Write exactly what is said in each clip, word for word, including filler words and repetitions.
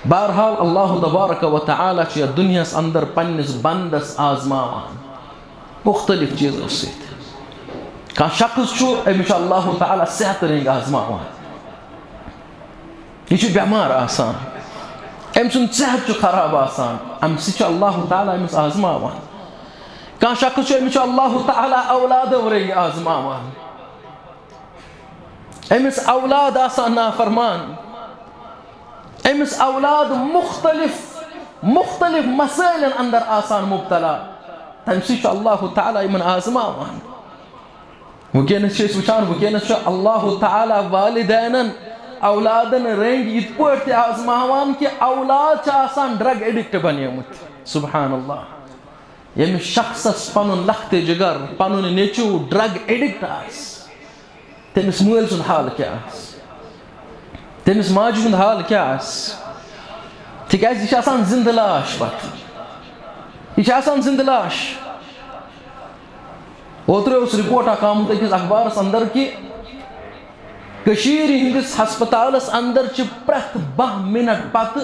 بہرحال، اللہ تبارک و تعالیٰ چھُ یَتھ دُنیاہَس اندر پننِس بندس آزماوان مُختٔلِف چیٖزو سۭتۍ۔ کانٛہہ شخص چھُ، أمِس چھُ اللہ تعالیٰ صحت رٔنٛگۍ آزماوان۔ یہِ چھُ بٮ۪مار آسان، أمۍ سُنٛد صحت چھُ خراب آسان، اَمہِ سۭتۍ چھُ اللہ تعالیٰ أمِس آزماوان۔ کانٛہہ شخص چھُ، أمِس چھُ اللہ تعالیٰ اولادو رٔنٛگۍ آزماوان۔ أمِس اولاد آسان نافرمان، أمِس اولاد مُختٔلِف، مُختٔلِف مسٲیلن اندر آسان مُبتلا، تَمہِ سۭتۍ چھُ اللہ تعالیٰ یِمن آزماوان۔ وٕنکیٚنَس چھِ أسۍ وٕچھان، وٕنکیٚنَس چھُ اللہ تعالیٰ والدینَن اولادَن رٔنٛگۍ یِتھ پٲٹھۍ تہِ آزماوان کہِ اولاد چھِ آسان ڈرگ ایڈکٹ بنیمٕتۍ۔ سبحان اللہ۔ ییٚمِس شخصَس پَنُن لَختِ جِگر، پَنُن نیٚچوٗ ڈرگ ایڈکٹ آسہِ، تٔمِس مٲلۍ سُنٛد حال کیٛاہ آسہِ؟ تٔمِس ماجہِ ہُنٛد حال کیٛاہ آسہِ؟ تِکیٛازِ یہِ چھِ آسان زِندٕ لاش پَتہٕ۔ یہِ چھِ آسان زِندٕ لاش۔ اوترٕ اوس رپورٹ اکھ آمُت أکِس اخبارس اندر کہِ کٔشیٖرِ ہٕنٛدِس ہسپتالس اندر چھِ پرٛٮ۪تھ باہ منٹ پتہٕ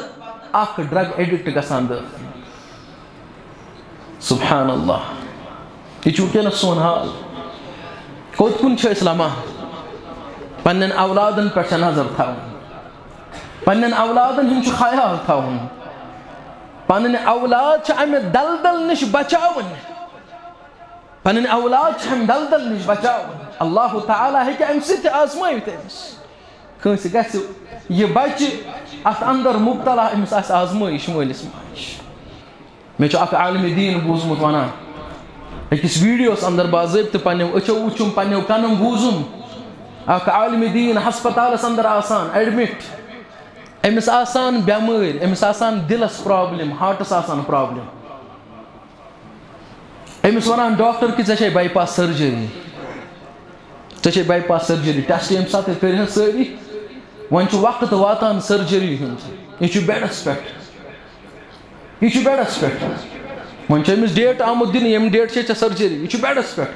اکھ ڈرگ ایڈکٹ گژھان دٲخل۔ سبحان اللہ، یہِ چھُ وٕنکیٚنس سون حال۔ کوٚت کُن چھِ أسۍ لمان؟ پننٮ۪ن اولادن پٮ۪ٹھ چھےٚ نظر تھاوٕنۍ، پننٮ۪ن اولادن ہُنٛد چھُ خیال تھاوُن، پنٕنۍ اولاد چھِ امہِ دلدل نِش بچاوٕنۍ۔ پنٕنۍ اولاد چھِ اَمہِ دلدل نِش بچاوٕنۍ۔ اللہ تعالیٰ ہیٚکہِ اَمہِ سۭتۍ تہِ آزمٲوِتھ أمِس۔ کٲنٛسہِ گژھِ یہِ بچہِ اَتھ اندر مُبتلا، أمِس آسہِ آزمٲیِش مٲلِس ماجہِ۔ مےٚ چھُ اکھ عالمِ دیٖن بوٗزمُت وَنان، أکِس ویٖڈیوَس اندر باضٲبطہٕ پنٛنیو أچھو وُچھُم، پنٛنیو کَنَو بوٗزُم، اکھ عالمِ دیٖن ہسپتالَس اندر آسان ایڈمٹ، أمِس آسان بٮ۪مٲرۍ، أمِس آسان دِلَس پرابلم، ہارٹَس آسان پرابلم۔ أمِس وَنان ڈاکٹر کہِ ژےٚ چھے باے پاس سٔرجٔری، ژےٚ چھے باے پاس سٔرجٔری، ٹیسٹ ییٚمہِ ساتہٕ تہِ کٔرۍ ہَس سٲری، وۄنۍ چھُ وقت واتان سٔرجٔری ہُنٛد، یہِ چھُ بیڈَس پٮ۪ٹھ، یہِ چھُ بیڈَس پٮ۪ٹھ۔ وۄنۍ چھُ أمِس ڈیٹ آمُت دِنہٕ، ییٚمہِ ڈیٹ چھے ژےٚ سٔرجٔری، یہِ چھُ بیڈَس پٮ۪ٹھ۔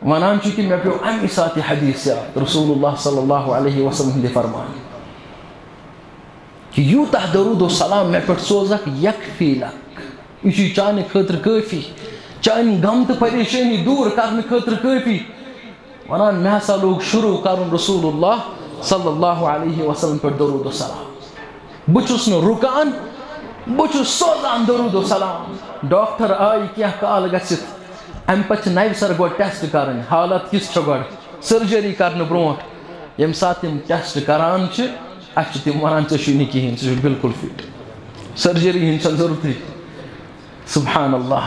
وَنان چھُ کہِ مےٚ پیوٚو اَمی ساتہٕ یہِ حدیث یاد، رسول اللہ صلی اللہ علیہ وسلم ہٕنٛدِ فرمان کہِ یوٗتاہ درود و سلام مےٚ پٮ۪ٹھ سوزکھ، یکفی لک، یہِ چھُے چانہِ خٲطرٕ کٲفی، چانہِ غم تہٕ پریشٲنی دوٗر کرنہٕ خٲطرٕ کٲفی۔ وَنان مےٚ ہسا لوگ شروع کرُن رسول اللہ صلی اللہ علیہ وسلم پٮ۪ٹھ درود و سلام۔ بہٕ چھُس نہٕ رُکان، بہٕ چھُس سوزان درود و سلام۔ ڈاکٹر آیہِ کینٛہہ کال گٔژھِتھ، اَمہِ پتہٕ چھِ نَوِ سَرٕ گۄڈٕ ٹیسٹ کَرٕنۍ، حالت کِژھ چھےٚ گۄڈٕ۔ سٔرجٔری کَرنہٕ برونٛٹھ، ییٚمہِ ساتہٕ تِم ٹیسٹ کَران چھِ، اَسہِ چھِ تِم وَنان، "ژےٚ چھُے نہٕ کِہیٖنۍ، ژٕ چھُکھ بِلکُل فِٹ، سٔرجٔری ہِنٛز چھَنہٕ ضروٗرتٕے۔" سبحان اللہ۔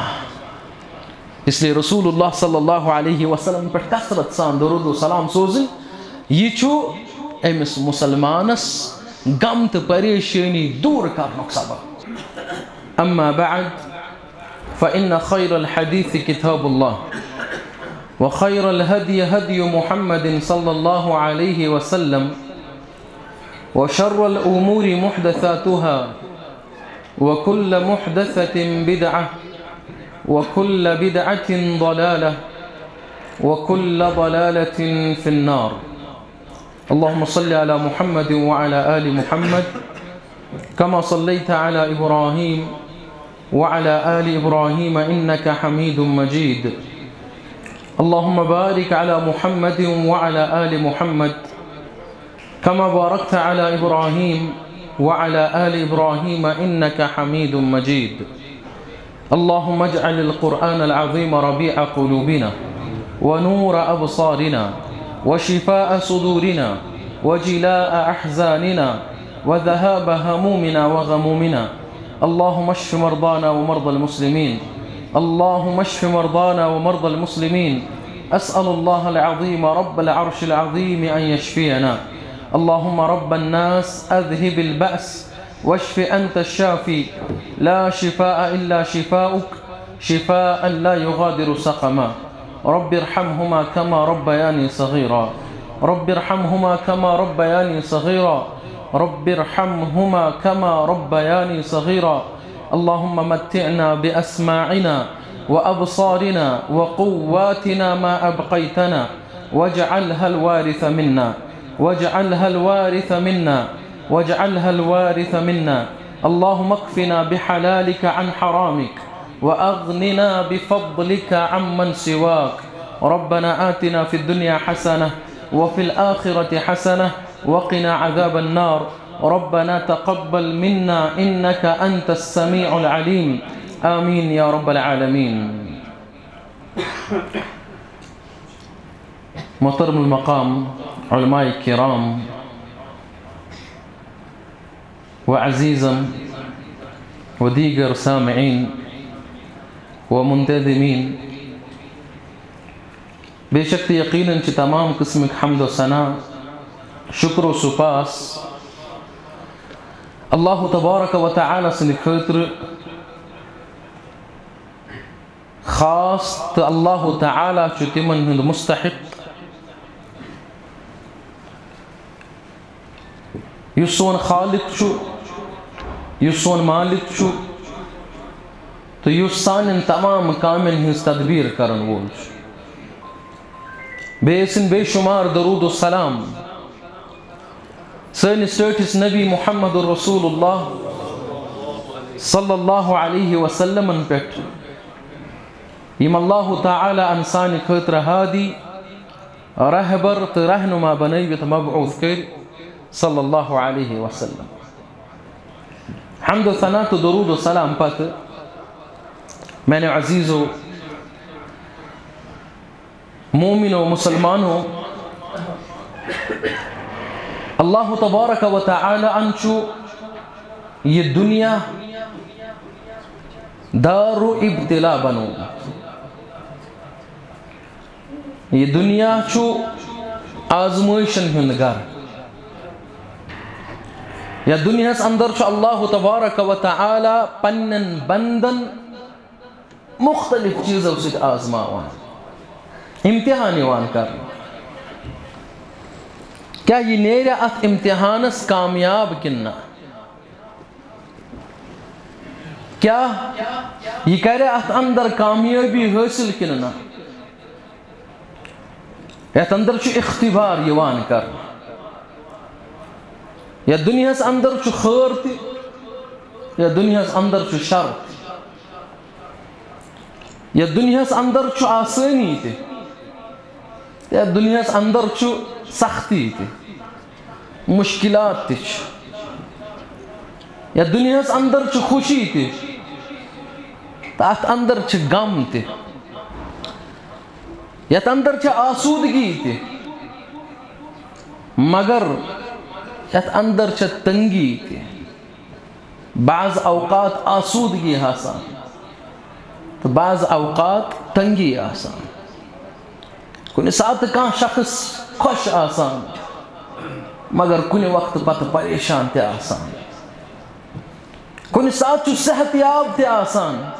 اس لیے رسول اللہ صلی اللہ علیہ وسلم پٮ۪ٹھ کثرت سان درود و سلام سوزٕنۍ، یہِ چھُ أمِس مُسلمانَس غم تہٕ پریشٲنی دوٗر کرنُک سبب۔ اما بعد، فإن خير الحديث كتاب الله، وخير الهدي هدي محمد صلى الله عليه وسلم، وشر الأمور محدثاتها، وكل محدثة بدعة، وكل بدعة ضلالة، وكل ضلالة في النار. اللهم صل على محمد وعلى آل محمد كما صليت على إبراهيم وعلى آل إبراهيم إنك حميد مجيد. اللهم بارك على محمد وعلى آل محمد كما باركت على إبراهيم وعلى آل إبراهيم إنك حميد مجيد. اللهم اجعل القرآن العظيم ربيع قلوبنا ونور أبصارنا وشفاء صدورنا وجلاء أحزاننا وذهاب همومنا وغمومنا. اللهم اشف مرضانا ومرضى المسلمين. اللهم اشف مرضانا ومرضى المسلمين. أسأل الله العظيم رب العرش العظيم أن يشفينا. اللهم رب الناس أذهب البأس واشف أنت الشافي، لا شفاء إلا شفاؤك، شفاء لا يغادر سقما. رب ارحمهما كما ربياني صغيرا. رب ارحمهما كما ربياني صغيرا. رب ارحمهما كما ربياني صغيرا. اللهم متعنا بأسماعنا وأبصارنا وقواتنا ما أبقيتنا، واجعلها الوارث منا، واجعلها الوارث منا، واجعلها الوارث منا. اللهم اكفنا بحلالك عن حرامك، وأغننا بفضلك عمن سواك. ربنا آتنا في الدنيا حسنة، وفي الآخرة حسنة، وقنا عذاب النار. ربنا تقبل منا إنك أنت السميع العليم. آمين يا رب العالمين. محترم المقام، علماء الكرام، وعزیزن و دیگر سامعین و منتظمین، بے شک تہٕ یقیناً چھِ تمام قٕسمٕکۍ حمد و ثنا، شکر و سپاس اللہ تبارک و تعالیٰ سٕنٛدِ خٲطرٕ خاص، تہٕ اللہ تعالیٰ چھُ تِمن ہُنٛد مستحق، یُس سون خالق چھُ، یُس سون مالک چھُ، تہٕ یُس سانٮ۪ن تمام کامٮ۪ن ہٕنٛز تدبیر کرن وول چھُ۔ بیٚیہِ ٲسِن بے شمار درود و سلام سٲنِس ٹٲٹھِس نبی محمد رسول اللہ صلی اللہ علیہ وسلمن پٮ۪ٹھ، یِم اللہ تعالیٰ ہن سانہِ خٲطرٕ ہادی، رہبر تہٕ رہنما بنٲوِتھ مبعوث کٔرۍ، صلی اللہ علیہ وسلم۔ حمد و ثنا تہٕ درود و سلام پتہٕ، میانیو عزیزو، مومنو، مسلمانو، اللہ تبارک و تعالیٰ ہن چھُ یہِ دُنیا دار ابتلا بنومُت۔ یہِ دُنیا چھُ آزمٲیشن ہُنٛد گرٕ۔ یتھ دُنیاہس اندر چھُ اللہ تبارک و تعالیٰ پننٮ۪ن بندن مختلف چیزو سۭتۍ آزماوان، امتحان یِوان کرنہٕ۔ کیٛاہ یہِ نیرِ اتھ امتحانس کامیاب کِنہٕ نہ؟ کیٛاہ یہِ کرِ اتھ اندر کامیٲبی حٲصِل کِنہٕ نہ؟ یتھ اندر چھُ اختبار یِوان کرنہٕ۔ یتھ دُنیاہس اندر چھُ خٲر تہِ، یتھ دُنیاہس اندر چھُ شر تہِ۔ یتھ دُنیاہس اندر چھُ آسٲنی تہِ، یتھ دُنیاہس اندر چھُ سختی تہِ، مشکلات تہِ چھِ۔ یتھ دُنیاہس اندر چھُ خوشی تہِ، تہٕ اتھ اندر چھِ غم تہِ۔ یتھ اندر چھِ آسودگی تہِ، مگر یتھ اندر چھِ تنگی تہِ۔ بعض اوقات آسودگی آسان تہٕ بعض اوقات تنگی آسان۔ کُنہِ ساتہٕ کانٛہہ شخص خۄش آسان، مگر کُنہِ وقتہٕ پتہٕ پریشان تہِ آسان۔ کُنہِ ساتہٕ چھُ صحت یاب تہِ آسان،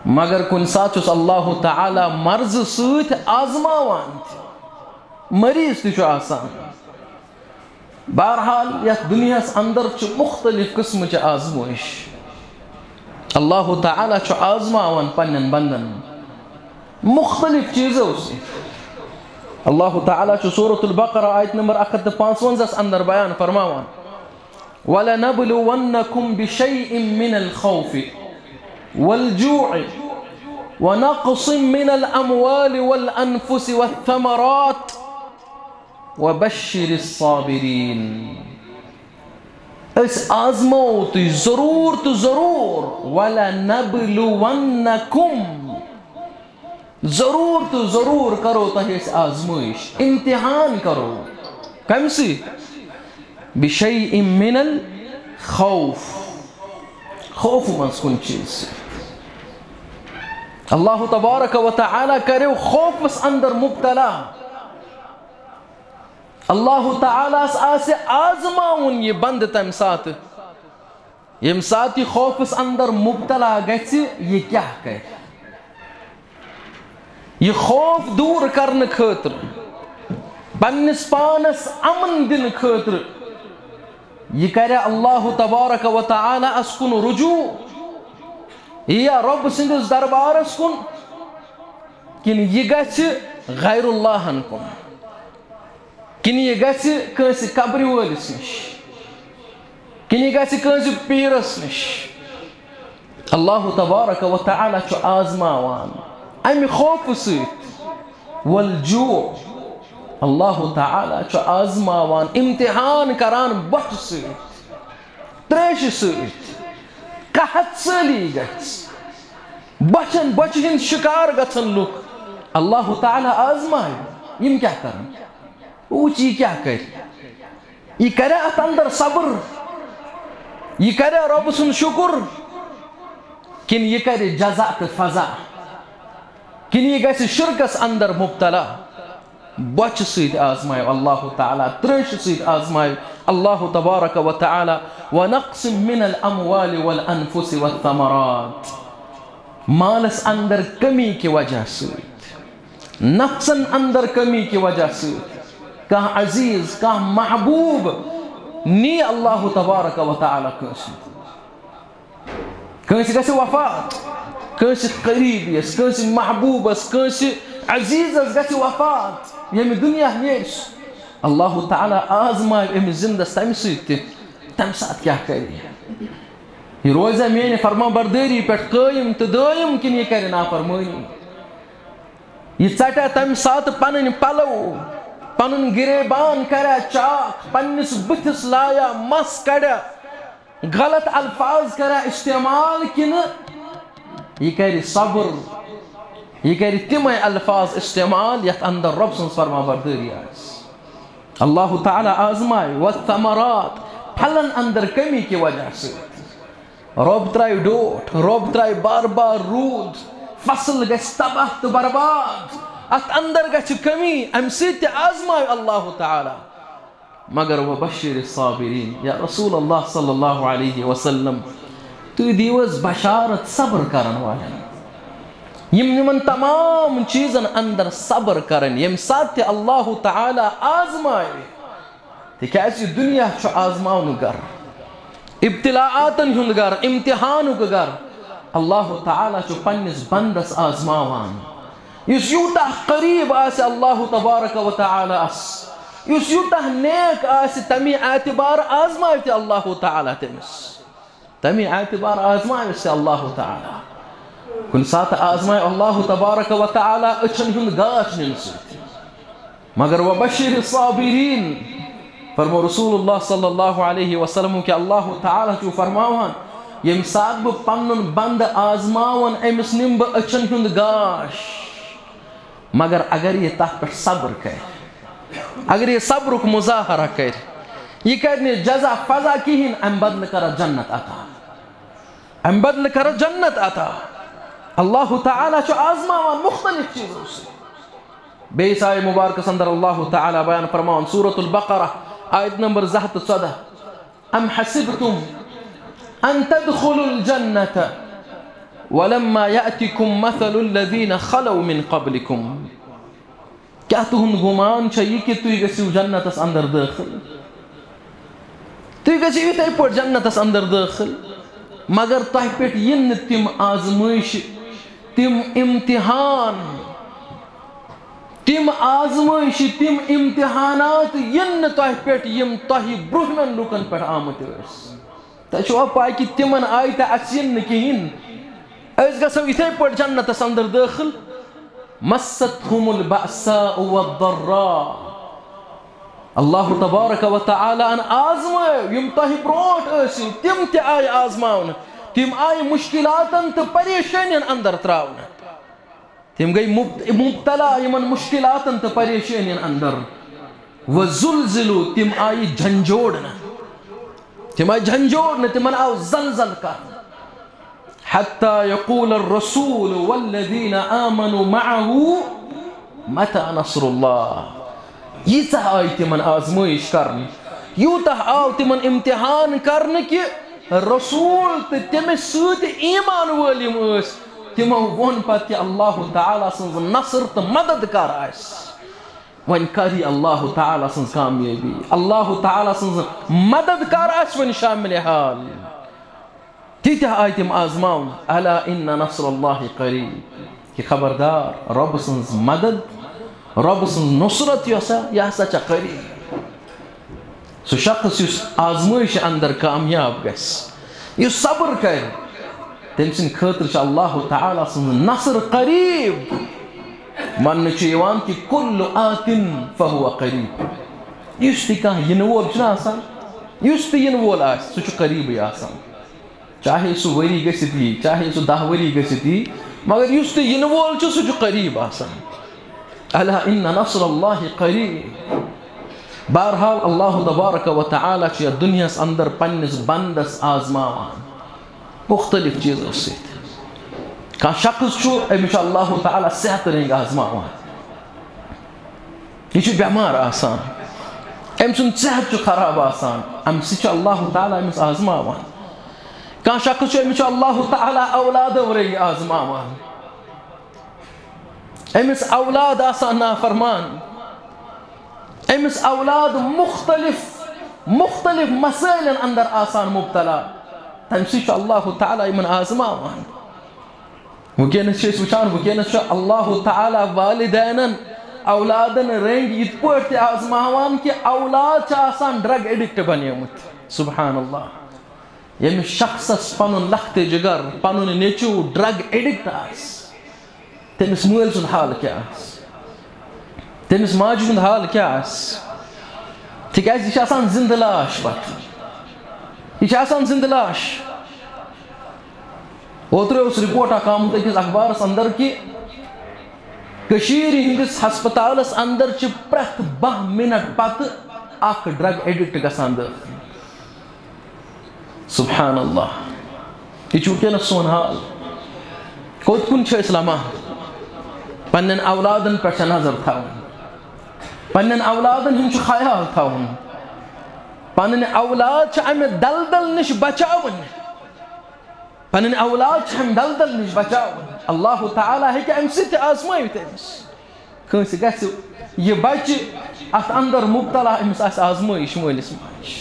مگر کُنہِ ساتہٕ چھُس اللہ تعالیٰ مرضہٕ سۭتۍ آزماوان تہِ، مریض تہِ چھُ آسان۔ بہرحال، یتھ دُنیاہس اندر چھِ مختلف قٕسمٕچ آزمٲیش۔ اللہ تعالیٰ چھُ آزماوان پننٮ۪ن بندن مختلف چیزو سۭتۍ۔ اللہ تعالیٰ چھُ سورۃ البقرہ آیت نمبر اکھ ہتھ تہٕ پانٛژونزاہس اندر بیان فرماوان، وَلَنَبْلُوَنَّكُمْ بِشَيْءٍ مِّنَ الْخَوْفِ وَالْجُوعِ وَنَقْصٍ مِّنَ الْأَمْوَالِ وَالْأَنْفُسِ وَالثَّمَرَاتِ وَبَشِّرِ الصَّابِرِينَ۔ أسۍ آزماوو تُہۍ ضروٗر تہٕ ضروٗر۔ وَلَنَبْلُوَنَّكُمْ۔ ضروٗر تہٕ ضروٗر کرو تۄہہِ أسۍ آزمٲیش، امتحان کرو۔ کمہِ سۭتۍ؟ بِشَيْءٍ مِّنَ الْخَوْفِ۔ خوف منٛز کُنہِ چیٖز سۭتۍ۔ اللہ تبارک و تعالیٰ کریو خوفس اندر مبتلا۔ اللہ تعالیٰ ہس آسہِ آزماوُن یہِ بندٕ تمہِ ساتہٕ، ییٚمہِ ساتہٕ یہِ خوفس اندر مبتلا گژھِ، یہِ کیٛاہ کرِ؟ یہِ خوف دوٗر کرنہٕ خٲطرٕ، پننِس پانس امن دِنہٕ خٲطرٕ، یہِ کرِ اللہ تبارک و تعالیٰ ہس کُن رجوع، یہِ یا رۄب سٕنٛدِس دربارس کُن، کِنہٕ یہِ گژھِ غیر اللہن کُن؟ کِنہٕ یہِ گژھِ کٲنٛسہِ قبرِ وٲلِس نِش، کِنہٕ یہِ گژھِ کٲنٛسہِ پیٖرَس نِش۔ اللہ تبارک و تعالیٰ چھُ آزماوان اَمہِ خوفہٕ سۭتۍ۔ والجوع، اللہ تعالیٰ چھُ آزماوان، امتحان کران بۄچھِ سۭتۍ، ترٛیشہِ سۭتۍ، قحط سٲلی گژھِ، بۄچھن، بۄچھِ ہٕنٛدۍ شکار گژھن لُکھ۔ اللہ تعالیٰ آزمایہِ، یِم کیٛاہ کرن؟ وٕچھ، یہِ کیٛاہ کرِ؟ یہِ کرِ اتھ اندر صبر؟ یہِ کرِ رۄب سُنٛد شُکر؟ کِنہٕ یہِ کرِ جزا تہٕ فضا؟ کِنہٕ یہِ گژھِ شرکس اندر مبتلا؟ بۄچھِ سۭتۍ آزمایو اللہ تعالیٰ، ترٛیشہِ سۭتۍ آزمایو اللہ تبارک و تعالیٰ۔ ونقص من الاموال والانفس والثمرات، مالس اندر کمی کہِ وجہ سۭتۍ، نفسن اندر کمی کہِ وجہ سۭتۍ، کانٛہہ عزیز، کانٛہہ محبوب نی اللہ تبارک و تعالیٰ کٲنٛسہِ۔ کٲنٛسہِ گژھِ وفات، کٲنٛسہِ قریبیس، کٲنٛسہِ محبوبس، کٲنٛسہِ عزیزس گژھِ وفات، ییٚمہِ دُنیا نیرِ سُہ۔ اللہ تعالیٰ آزمایہِ أمِس زندس تمہِ سۭتۍ تہِ، تمہِ ساتہٕ کیٛاہ کرِ؟ یہِ روزِ میٛانہِ فرما بردٲری پٮ۪ٹھ قٲیِم تہٕ دٲیِم، کِنہٕ یہِ کرِ نافرمٲنی؟ یہِ ژٹہِ تمہِ ساتہٕ پنٕنۍ پلو، پنُن گریبان کرِ چاک، پننِس بٕتھِس لایہِ مس کڑِ، غلط الفاظ کرِ استعمال، کِنہٕ یہِ کرِ صبر، یہِ کرِ تِمے الفاظ استعمال یتھ اندر رۄب سٕنٛز فرما بردٲری آسہِ؟ اللہ تعالیٰ آزمایہِ، والثمرات، پھلن اندر کمی کہِ وجہ سۭتۍ۔ رۄب ترٛاوِ ڈوٹھ، رۄب ترٛاوِ بار بار روٗد، فصل گژھِ تباہ تہٕ برباد، اتھ اندر گژھِ کمی، امہِ سۭتۍ تہِ آزمایہِ اللہ تعالیٰ۔ مگر وبشر الصابرین، یا رسول اللہ صلی اللہ علیہ وسلم، تُہۍ دِیِو حظ بشارت صبر کرن والٮ۪ن، یِم یِمن تمام چیٖزن اندر صبر کرن، ییٚمہِ ساتہٕ تہِ اللہ تعالیٰ آزماوِ۔ تِکیٛازِ یہِ دُنیا چھُ آزماونُک گرٕ، ابتلاءاتن ہُنٛد گرٕ، امتحانُک گرٕ۔ اللہ تعالیٰ چھُ پننِس بندس آزماوان۔ یُس یوٗتاہ قریب آسہِ اللہ تبارک و تعالیٰ ہس، یُس یوٗتاہ نیک آسہِ، تمی اعتبار آزماوِ تہِ اللہ تعالیٰ تٔمِس۔ تمی اعتبار آزماوِ سُہ اللہ تعالیٰ۔ کُنہِ ساتہٕ آزماوِ اللہ تبارک و تعالیٰ أچھن ہُنٛد گاش نِنہٕ سۭتۍ۔ مگر وبشر الصابرین، فرمو رسول اللہ صلی اللہ علیہ وسلم کہ اللہ تعالیٰ چھُ فرماوان، ییٚمہِ ساتہٕ بہٕ پنُن بندٕ آزماوان، أمِس نِمہٕ بہٕ أچھن ہُنٛد گاش۔ مگر اگر یہِ تتھ پٮ۪ٹھ صبر کرِ، اگر یہِ صبرُک مظاہرہ کرِ، یہِ کرِ نہٕ جزا فضا کِہیٖنۍ، امہِ بدلہٕ کرس جنت عطا، امہِ بدلہٕ کرس جنت عطا۔ اللہ تعالیٰ چھُ آزماوان مختلف چیٖزو سۭتۍ۔ بیٚیِس آیہِ مبارکس اندر اللہ تعالیٰ بیان فرماوان، سورۃ البقرہ، آیت نمبر زٕ ہتھ تہٕ ژۄدہ، ام حسبتم ان تدخلوا الجنة ولما يأتكم مثل الذين خلوا من قبلكم۔ کیٛاہ تُہُنٛد گُمان چھا یہِ کہِ تُہۍ گٔژھِو جنتس اندر دٲخل؟ تُہۍ گٔژھِو یِتھے پٲٹھۍ جنتس اندر دٲخل، مگر تۄہہِ پٮ۪ٹھ یِن نہٕ تِم آزمٲیشہِ، تِم امتحان، تِم آزمٲیشہِ، تِم امتحانات یِن نہٕ تۄہہِ پٮ۪ٹھ، یِم تۄہہِ برٛونٛہمٮ۪ن لوٗکن پٮ۪ٹھ آمٕتۍ ٲسۍ۔ تۄہہِ چھُوا پَے کہِ تِمن آیہِ تہٕ اَسہِ یِن نہٕ کِہیٖنۍ؟ أسۍ گژھو یِتھے پٲٹھۍ جنتس اندر دٲخل۔ مستهم البأساء والضراء۔ اللہ تبارک و تعالیٰ ہن آزمٲو یِم تۄہہِ برونٛٹھ ٲسِو، تِم تہِ آیہِ آزماونہٕ، تِم آیہِ مشکلاتن تہٕ پریشٲنین اندر تراونہٕ۔ تِم گٔے مبت-، مبتلا یِمن مشکلاتن تہٕ پریشٲنین اندر۔ وزلزلوا، تِم آیہِ جھنجھوڑنہٕ، تِم آیہِ جھنجھوڑنہٕ، تِمن آو زلزل کرنہٕ۔ حتى يقول الرسول والذين آمنوا معه متى نصر الله۔ ییٖژاہ آیہِ تِمن آزمٲیش کرنہٕ، یوٗتاہ آو تِمن امتحان کرنہٕ کہِ رسول تہٕ تٔمِس سۭتۍ ایمان وٲلۍ یِم ٲسۍ، تِمو ووٚن پتہٕ کہِ اللہ تعالیٰ سٕنٛز نصر تہٕ مدد کر آسہِ۔ وۄنۍ کر یی اللہ تعالیٰ سٕنٛز کامیٲبی، اللہ تعالیٰ سٕنٛز مدد کر آسہِ وۄنۍ شاملِ حال؟ تیٖتیٛاہ آیہِ تِم آزماونہٕ، الا ان نصر اللہ قریب، کہِ خبردار، رۄبہٕ سٕنٛز مدد، رۄبہٕ سٕنٛز نصرت یۄسا، یہِ ہسا چھےٚ قریب۔ سُہ شخص یُس آزمٲیشہِ اندر کامیاب گژھِ، یُس صبر کرِ، تٔمۍ سٕنٛدِ خٲطرٕ چھُ اللہ تعالیٰ سٕنٛز نصر قریب۔ وننہٕ چھُ یِوان کہِ کُلُّ آتٍ فہو قریب۔ یُس تہِ کانٛہہ یِنہٕ وول چھُنہ آسان، یُس تہِ یِنہٕ وول آسہِ، سُہ چھُ قریبٕے آسان۔ چاہے سُہ ؤری گٔژھِتھ یی، چاہے سُہ دَہ ؤری گٔژھِتھ یی، مگر یُس تہِ یِنہٕ وول چھُ، سُہ چھُ قریب آسان۔ الا ان نصر اللہ قریب۔ بہرحال، اللہ تبارک و تعالیٰ چھُ یَتھ دُنیاہَس اندر پننِس بندس آزماوان مُختٔلِف چیٖزو سۭتۍ۔ کانٛہہ شخص چھُ، أمِس چھُ اللہ تعالیٰ صحت رٔنٛگۍ آزماوان۔ یہِ چھُ بٮ۪مار آسان، أمۍ سُنٛد صحت چھُ خراب آسان، اَمہِ سۭتۍ چھُ اللہ تعالیٰ أمِس آزماوان۔ کانٛہہ شخص چھُ، أمِس چھُ اللہ تعالیٰ اولادو رٔنٛگۍ آزماوان۔ أمِس اولاد آسان نافرمان، أمِس اولاد مُختٔلِف، مُختٔلِف مسٲیلن اندر آسان مُبتلا، تَمہِ سۭتۍ چھُ اللہ تعالیٰ یِمن آزماوان۔ وٕنکیٚنَس چھِ أسۍ وٕچھان، وٕنکیٚنَس چھُ اللہ تعالیٰ والدینَن، اولادَن رٔنٛگۍ یِتھ پٲٹھۍ تہِ آزماوان کہِ اولاد چھِ آسان ڈرگ ایڈکٹ بنیمٕتۍ۔ سبحان اللہ۔ ییٚمِس شخصَس پَنُن لۄکٹہِ جگر، پَنُن نیٚچوٗ ڈرگ ایڈکٹ آسہِ، تٔمِس مٲلۍ سُنٛد حال کیٛاہ آسہِ؟ تٔمِس ماجہِ ہُنٛد حال کیٛاہ آسہِ؟ تِکیٛازِ یہِ چھِ آسان زِنٛدٕ لاش پَتہٕ۔ یہِ چھِ آسان زِنٛدٕ لاش۔ اوترٕ اوس رپورٹ اکھ آمُت أکِس اخبارس اندر کہِ کٔشیٖرِ ہٕنٛدِس ہسپتالس اندر چھِ پرٛٮ۪تھ باہ منٹ پتہٕ اکھ ڈرگ ایڈکٹ گژھان دٲخل۔ سبحان اللہ، یہِ چھُ وٕنکیٚنس سون حال۔ کوٚت کُن چھِ أسۍ لمان؟ پننٮ۪ن اولادن پٮ۪ٹھ چھےٚ نظر تھاوٕنۍ، پننٮ۪ن اولادن ہُنٛد چھُ خیال تھاوُن، پنٕنۍ اولاد چھِ امہِ دلدل نِش بچاوٕنۍ۔ پنٕنۍ اولاد چھِ امہِ دلدل نِش بچاوٕنۍ۔ اللہ تعالیٰ ہیٚکہِ امہِ سۭتۍ تہِ آزمٲوِتھ أمِس۔ کٲنٛسہِ گژھِ یہِ بچہِ اتھ اندر مبتلا، أمِس آسہِ آزمٲیِش مٲلِس ماجہِ۔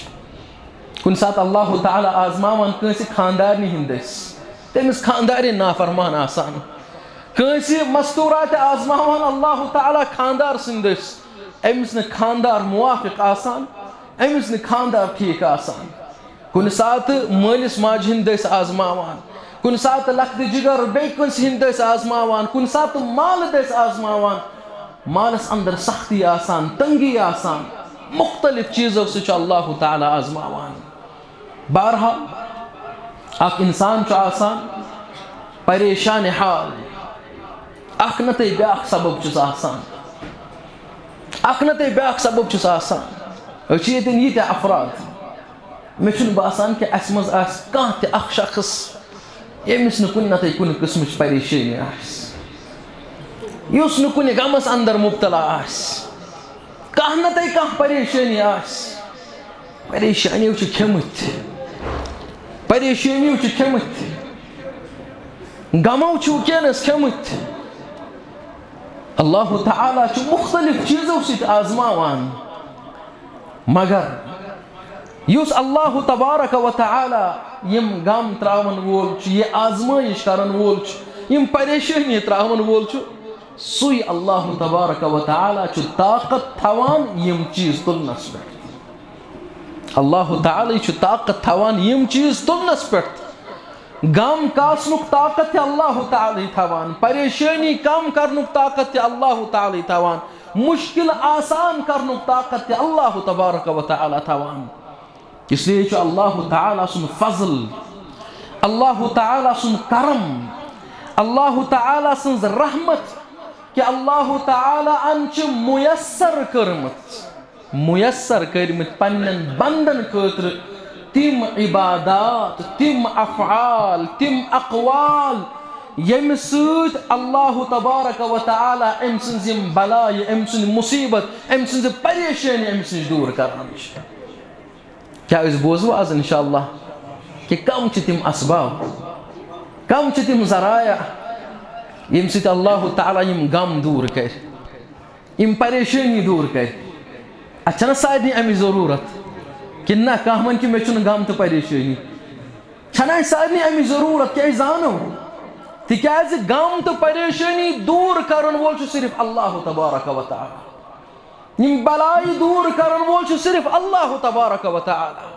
کُنہِ ساتہٕ اللہ تعالیٰ آزماوان کٲنٛسہِ خاندارنہِ ہٕنٛدۍ دٔسۍ، تٔمِس خاندارِنۍ نافرمان آسان۔ کٲنٛسہِ مستوٗرا تہِ آزماوان اللہ تعالیٰ خاندار سٕنٛدۍ دٔسۍ، أمِس نہٕ خاندار موافق آسان، أمِس نہٕ خاندار ٹھیٖک آسان۔ کُنہِ ساتہٕ مٲلِس ماجہِ ہِنٛدۍ دٔسۍ آزماوان، کُنہِ ساتہٕ لۄکٹہِ جِگر بیٚیہِ کٲنٛسہِ ہِنٛدۍ دٔسۍ آزماوان، کُنہِ ساتہٕ مالہٕ دٔسۍ آزماوان، مالَس اندر سختی آسان، تنگی آسان، مُختٔلِف چیٖزو سۭتۍ چھُ اللہ تعالیٰ آزماوان۔ بہرحال، اکھ اِنسان چھُ آسان پریشان حال، اکھ نتہٕ بیٛاکھ سبب چھُس آسان، اکھ نتہٕ بیٛاکھ سبب چھُس آسان۔ أسۍ چھِ ییٚتٮ۪ن ییٖتیٛاہ افراد، مےٚ چھُنہٕ باسان کہِ اَسہِ منٛز آسہِ کانٛہہ تہِ اکھ شخص، ییٚمِس نہٕ کُنہِ نتہٕ کُنہِ قٕسمٕچ پریشٲنی آسہِ، یُس نہٕ کُنہِ غمس اندر مبتلا آسہِ، کانٛہہ نتہٕ کانٛہہ پریشٲنی آسہِ۔ پریشٲنیو چھِ کھیٚمٕتۍ، پریشٲنیو چھِ کھیٚمٕتۍ، غمو چھِ وٕنکیٚنس کھیٚمٕتۍ۔ اللہ تعالیٰ چھُ مُختٔلِف چیٖزو سۭتۍ آزماوان، مگر یُس اللہ تبارک و تعالیٰ یِم غم تراون وول چھُ، یہِ آزمٲیِش کرن وول چھُ، یِم پریشٲنی تراون وول چھُ، سُے اللہ تبارک و تعالیٰ چھُ طاقت تھاوان یِم چیٖز تُلنس پٮ۪ٹھ۔ اللہ تعالیٰ چھُ طاقت تھاوان یِم چیٖز تُلنس پٮ۪ٹھ۔ غم کاسنُک طاقت تہِ اللہ تعالیٰ تھاوان، پریشٲنی کم کرنُک طاقت تہِ اللہ تعالیٰ تھاوان، مشکل آسان کرنُک طاقت تہِ اللہ تبارک و تعالیٰ تھاوان۔ اس لیے چھُ اللہ تعالیٰ سُنٛد فضل، اللہ تعالیٰ سُنٛد کرم، اللہ تعالیٰ سٕنٛز رحمت کہِ اللہ تعالیٰ ہن چھِ میسر کٔرمٕژ، میسر کٔرمٕتۍ پننٮ۪ن بندن خٲطرٕ تِم عبادات، تِم افعال، تِم اقوال، ییٚمہِ سۭتۍ اللہ تبارک و تعالیٰ أمۍ سٕنٛز یِم بلایہِ، أمۍ سٕنٛز مصیبت، أمۍ سٕنٛز پریشٲنی أمِس نِش دوٗر کران چھِ۔ کیٛاہ أسۍ بوزو آز انشاءاللہ کہِ کم چھِ تِم اسباب، کم چھِ تِم ذرایع، ییٚمہِ سۭتۍ اللہ تعالیٰ یِم غم دوٗر کرِ، یِم پریشٲنی دوٗر کرِ؟ اتھ چھنہ سارنٕے امِچ ضروٗرت کِنہٕ نہ؟ کانٛہہ ونہِ کہِ مےٚ چھُنہٕ غم تہٕ پریشٲنی۔ چھنہ اسہِ سارنٕے امِچ ضروٗرت کہِ أسۍ زانو؟ تِکیازِ غم تہٕ پریشٲنی دوٗر کرن وول چھُ صرف اللہ تبارک و تعالیٰ۔ یِم بلایہِ دوٗر کرن وول چھُ صرف اللہ تبارک و تعالیٰ۔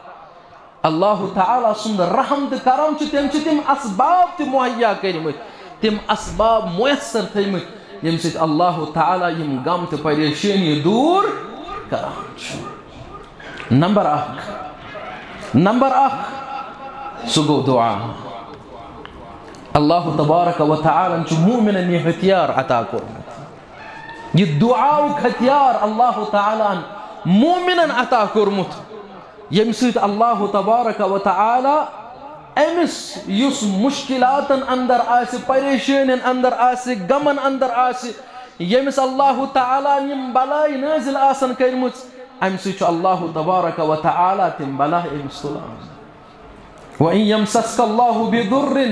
اللہ تعالیٰ سُنٛد رحم تہٕ کرم چھُ، تٔمۍ چھِ تِم اسباب تہِ مہیا کٔرمٕتۍ، تِم اسباب میسر تھٲومٕتۍ، ییٚمہِ سۭتۍ اللہ تعالیٰ یِم غم تہٕ پریشٲنی دوٗر کران چھُ۔ نمبر اکھ، نمبر اکھ، سُہ گوٚو دعا۔ اللہ تبارک و تعالیٰ ہن چھُ مومنن یہِ ہتھیار عطا کوٚرمُت۔ یہِ دعاہُک ہتھیار اللہ تعالیٰ ہن مومنن عطا کوٚرمُت، ییٚمہِ سۭتۍ اللہ تبارک و تعالیٰ أمِس یُس مُشکِلاتن اندر آسہِ، پریشٲنین اندر آسہِ، غمن اندر آسہِ، ییٚمِس اللہ تعالیٰ ہن یِم بلایہِ نٲزِل آسن کٔرمٕژ، امہِ سۭتۍ چھُ اللہ تبارک و تعالیٰ تِم بلایہِ أمِس تُلان۔ وَإِن يَمْسَسْكَ اللَّهُ بِضُرٍّ،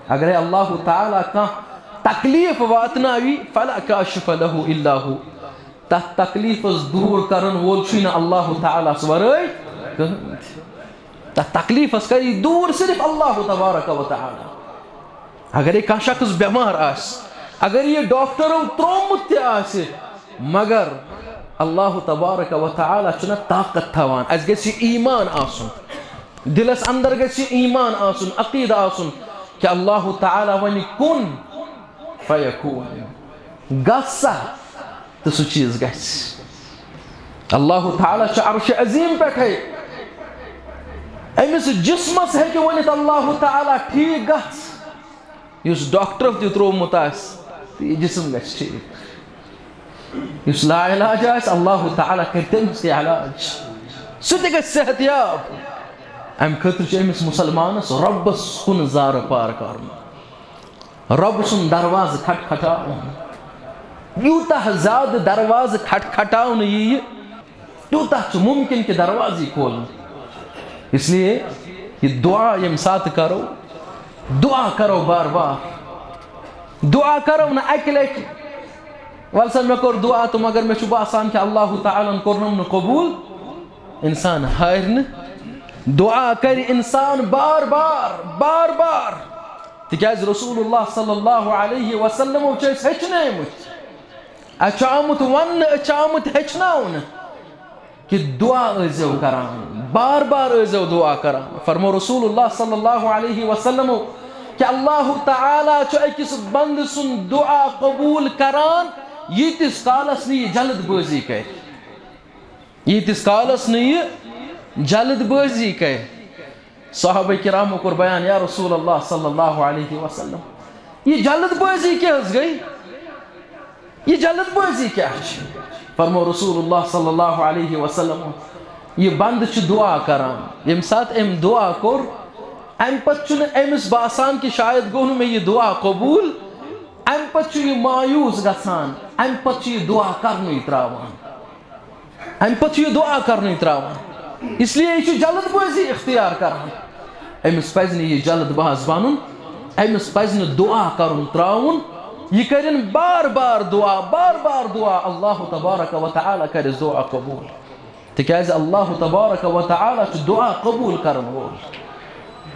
اگرے اللہ تعالیٰ کانٛہہ تکلیف واتناوی، فَلَا كَاشِفَ لَهُ إِلَّا هُوَ، تتھ تکلیفس دوٗر کرن وول چھُے نہٕ اللہ تعالیٰ ہس ورٲے کٕہٕنۍ تہِ۔ تتھ تکلیفس کری دوٗر صرف اللہ تبارک و تعالیٰ۔ اگرے کانٛہہ شخص بٮ۪مار آسہِ، اگر یہِ ڈاکٹرو ترٛوومُت تہِ آسہِ، مگر اللہ تبارک و تعالیٰ چھُنہ طاقت تھاوان۔ اسہِ گژھِ ایمان آسُن، دلس اندر گژھِ ایمان آسُن، عقیدٕ آسُن کہ اللہ تعالیٰ ونہِ کُن فیکون، گژھ سا، تہٕ سُہ چیٖز گژھِ۔ اللہ تعالیٰ چھُ عرش عظیم پٮ۪ٹھے، أمِس جسمس ہیٚکہِ ؤنِتھ اللہ تعالیٰ، ٹھیٖک گژھ۔ یُس ڈاکٹرو تہِ ترٛوومُت آسہِ، تہٕ یہِ جسم گژھِ ٹھیٖک۔ یُس لا علاج آسہِ، اللہ تعالیٰ کرِ تٔمِس تہِ علاج، سُہ تہِ گژھِ صحت یاب۔ امہِ خٲطرٕ چھُ أمِس مسلمانس رۄبس کُن زارٕ پار کرُن، رۄب سُنٛد دروازٕ کھٹکھٹاوُن۔ یوٗتاہ زیادٕ دروازٕ کھٹکھٹاونہٕ یِیہِ، تیوٗتاہ چھُ مُمکِن کہِ دروازٕ یی کھولنہٕ۔ اس لیے یہِ دعا ییٚمہِ ساتہٕ کرو، دعا کرو بار بار، دعا کرو نہٕ اکہِ لٹہِ، "ول سا، مےٚ کوٚر دعا تہٕ مگر مےٚ چھُ باسان کہِ اللہ تعالیٰ ہن کوٚرنم نہٕ قبوٗل"۔ انسان ہارِ نہٕ، دعا کرِ انسان بار بار، بار بار، تِکیازِ رسول اللہ صلی اللہ علیہ وسلمو چھِ أسۍ ہیٚچھنٲومٕتۍ۔ اَسہِ چھُ آمُت وننہٕ، أسۍ چھِ آمٕتۍ ہیٚچھناونہٕ کہِ دعا ٲسۍزیو کران، بار بار ٲسۍزیو دعا کران۔ فرمو رسول اللہ صلی اللہ علیہ وسلمو کہِ اللہ تعالیٰ چھُ أکِس بندٕ سُنٛد دعا قبوٗل کران، ییٖتِس کالس نہٕ یہِ جلد بٲزی کرِ۔ ییٖتِس کالس نہٕ یہِ جلد بٲزی کرِ۔ صحابہ کرامو کوٚر بیان، یا رسول اللہ صلی اللہ علیہ وسلم، یہِ جلد بٲزی کیٛاہ حظ گٔے؟ یہِ جلد بٲزی کیٛاہ چھِ؟ فرمو رسول اللہ صلی اللہ علیہ وسلم، یہِ بندٕ چھُ دعا کران، ییٚمہِ ساتہٕ أمۍ دعا کوٚر، امہِ پتہٕ چھُنہٕ أمِس باسان کہِ شاید گوٚو نہٕ مےٚ یہِ دعا قبوٗل، امہِ پتہٕ چھُ یہِ مایوٗس گژھان، امہِ پتہٕ چھُ یہِ دعا کرنُے تراوان۔ امہِ پتہٕ چھُ یہِ دعا کرنُے تراوان۔ اس لیے یہِ چھُ جلد بٲزی اختیار کران۔ أمِس پزِ نہٕ یہِ جلد باز بنُن، أمِس پزِ نہٕ دعا کرُن تراوُن۔ یہِ کرن بار بار دعا، بار بار دعا، اللہ تبارک و تعالیٰ کرِ دعا قبوٗل۔ تِکیازِ اللہ تبارک و تعالیٰ چھُ دعا قبوٗل کرن وول۔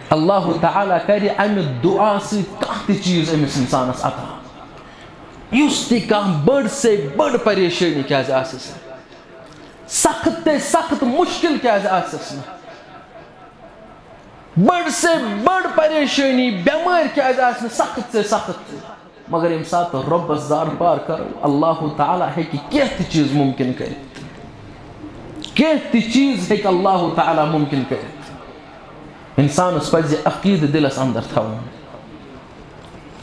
اللہ تعالیٰ کرِ امہِ دعا سۭتۍ کانٛہہ تہِ چیٖز أمِس انسانس عطا۔ یُس تہِ کانٛہہ بٔڑ سے بٔڑ پریشٲنی کیازِ آسٮ۪س نہٕ، سخت تے سخت مُشکِل کیازِ آسٮ۪س نہٕ، بٔڑ سے بٔڑ پریشٲنی، بٮ۪مٲرۍ کیازِ آسہِ نہٕ سخت سے سخت، مگر ییٚمہِ ساتہٕ رۄبس زارٕ پار کرو، اللہ تعالیٰ ہیٚکہِ کینٛہہ تہِ چیٖز مُمکِن کٔرِتھ۔ کینٛہہ تہِ چیٖز ہیٚکہِ اللہ تعالیٰ مُمکِن کٔرِتھ۔ انسانس پزِ عقیدٕ دلس اندر تھاوُن۔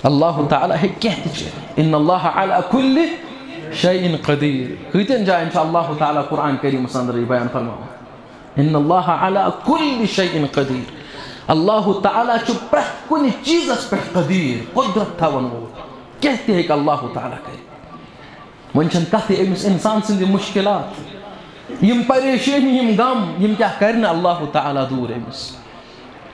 اللہ تعالیٰ ہیٚکہِ کینٛہہ تہِ کٔرِتھ۔ ان اللہ علی کل شیء قدیر۔ کۭتٮ۪ن جاین چھُ اللہ تعالیٰ قرآن کریٖمس اندر یہِ بیان فرماوان؟ ان اللہ علی کل شیء قدیر۔ اللہ تعالیٰ چھُ پرٛٮ۪تھ کُنہِ چیٖزس پٮ۪ٹھ قدیر، قدرت تھاون وول۔ کینٛہہ تہِ ہیٚکہِ اللہ تعالیٰ کٔرِتھ۔ وۄنۍ چھَنہٕ کَتھٕے أمِس اِنسان سٕنٛدِ مُشکِلات، یِم پریشٲنی، یِم غم، یِم کیٛاہ کَرِ نہٕ اللہ تعالیٰ دوٗر أمِس؟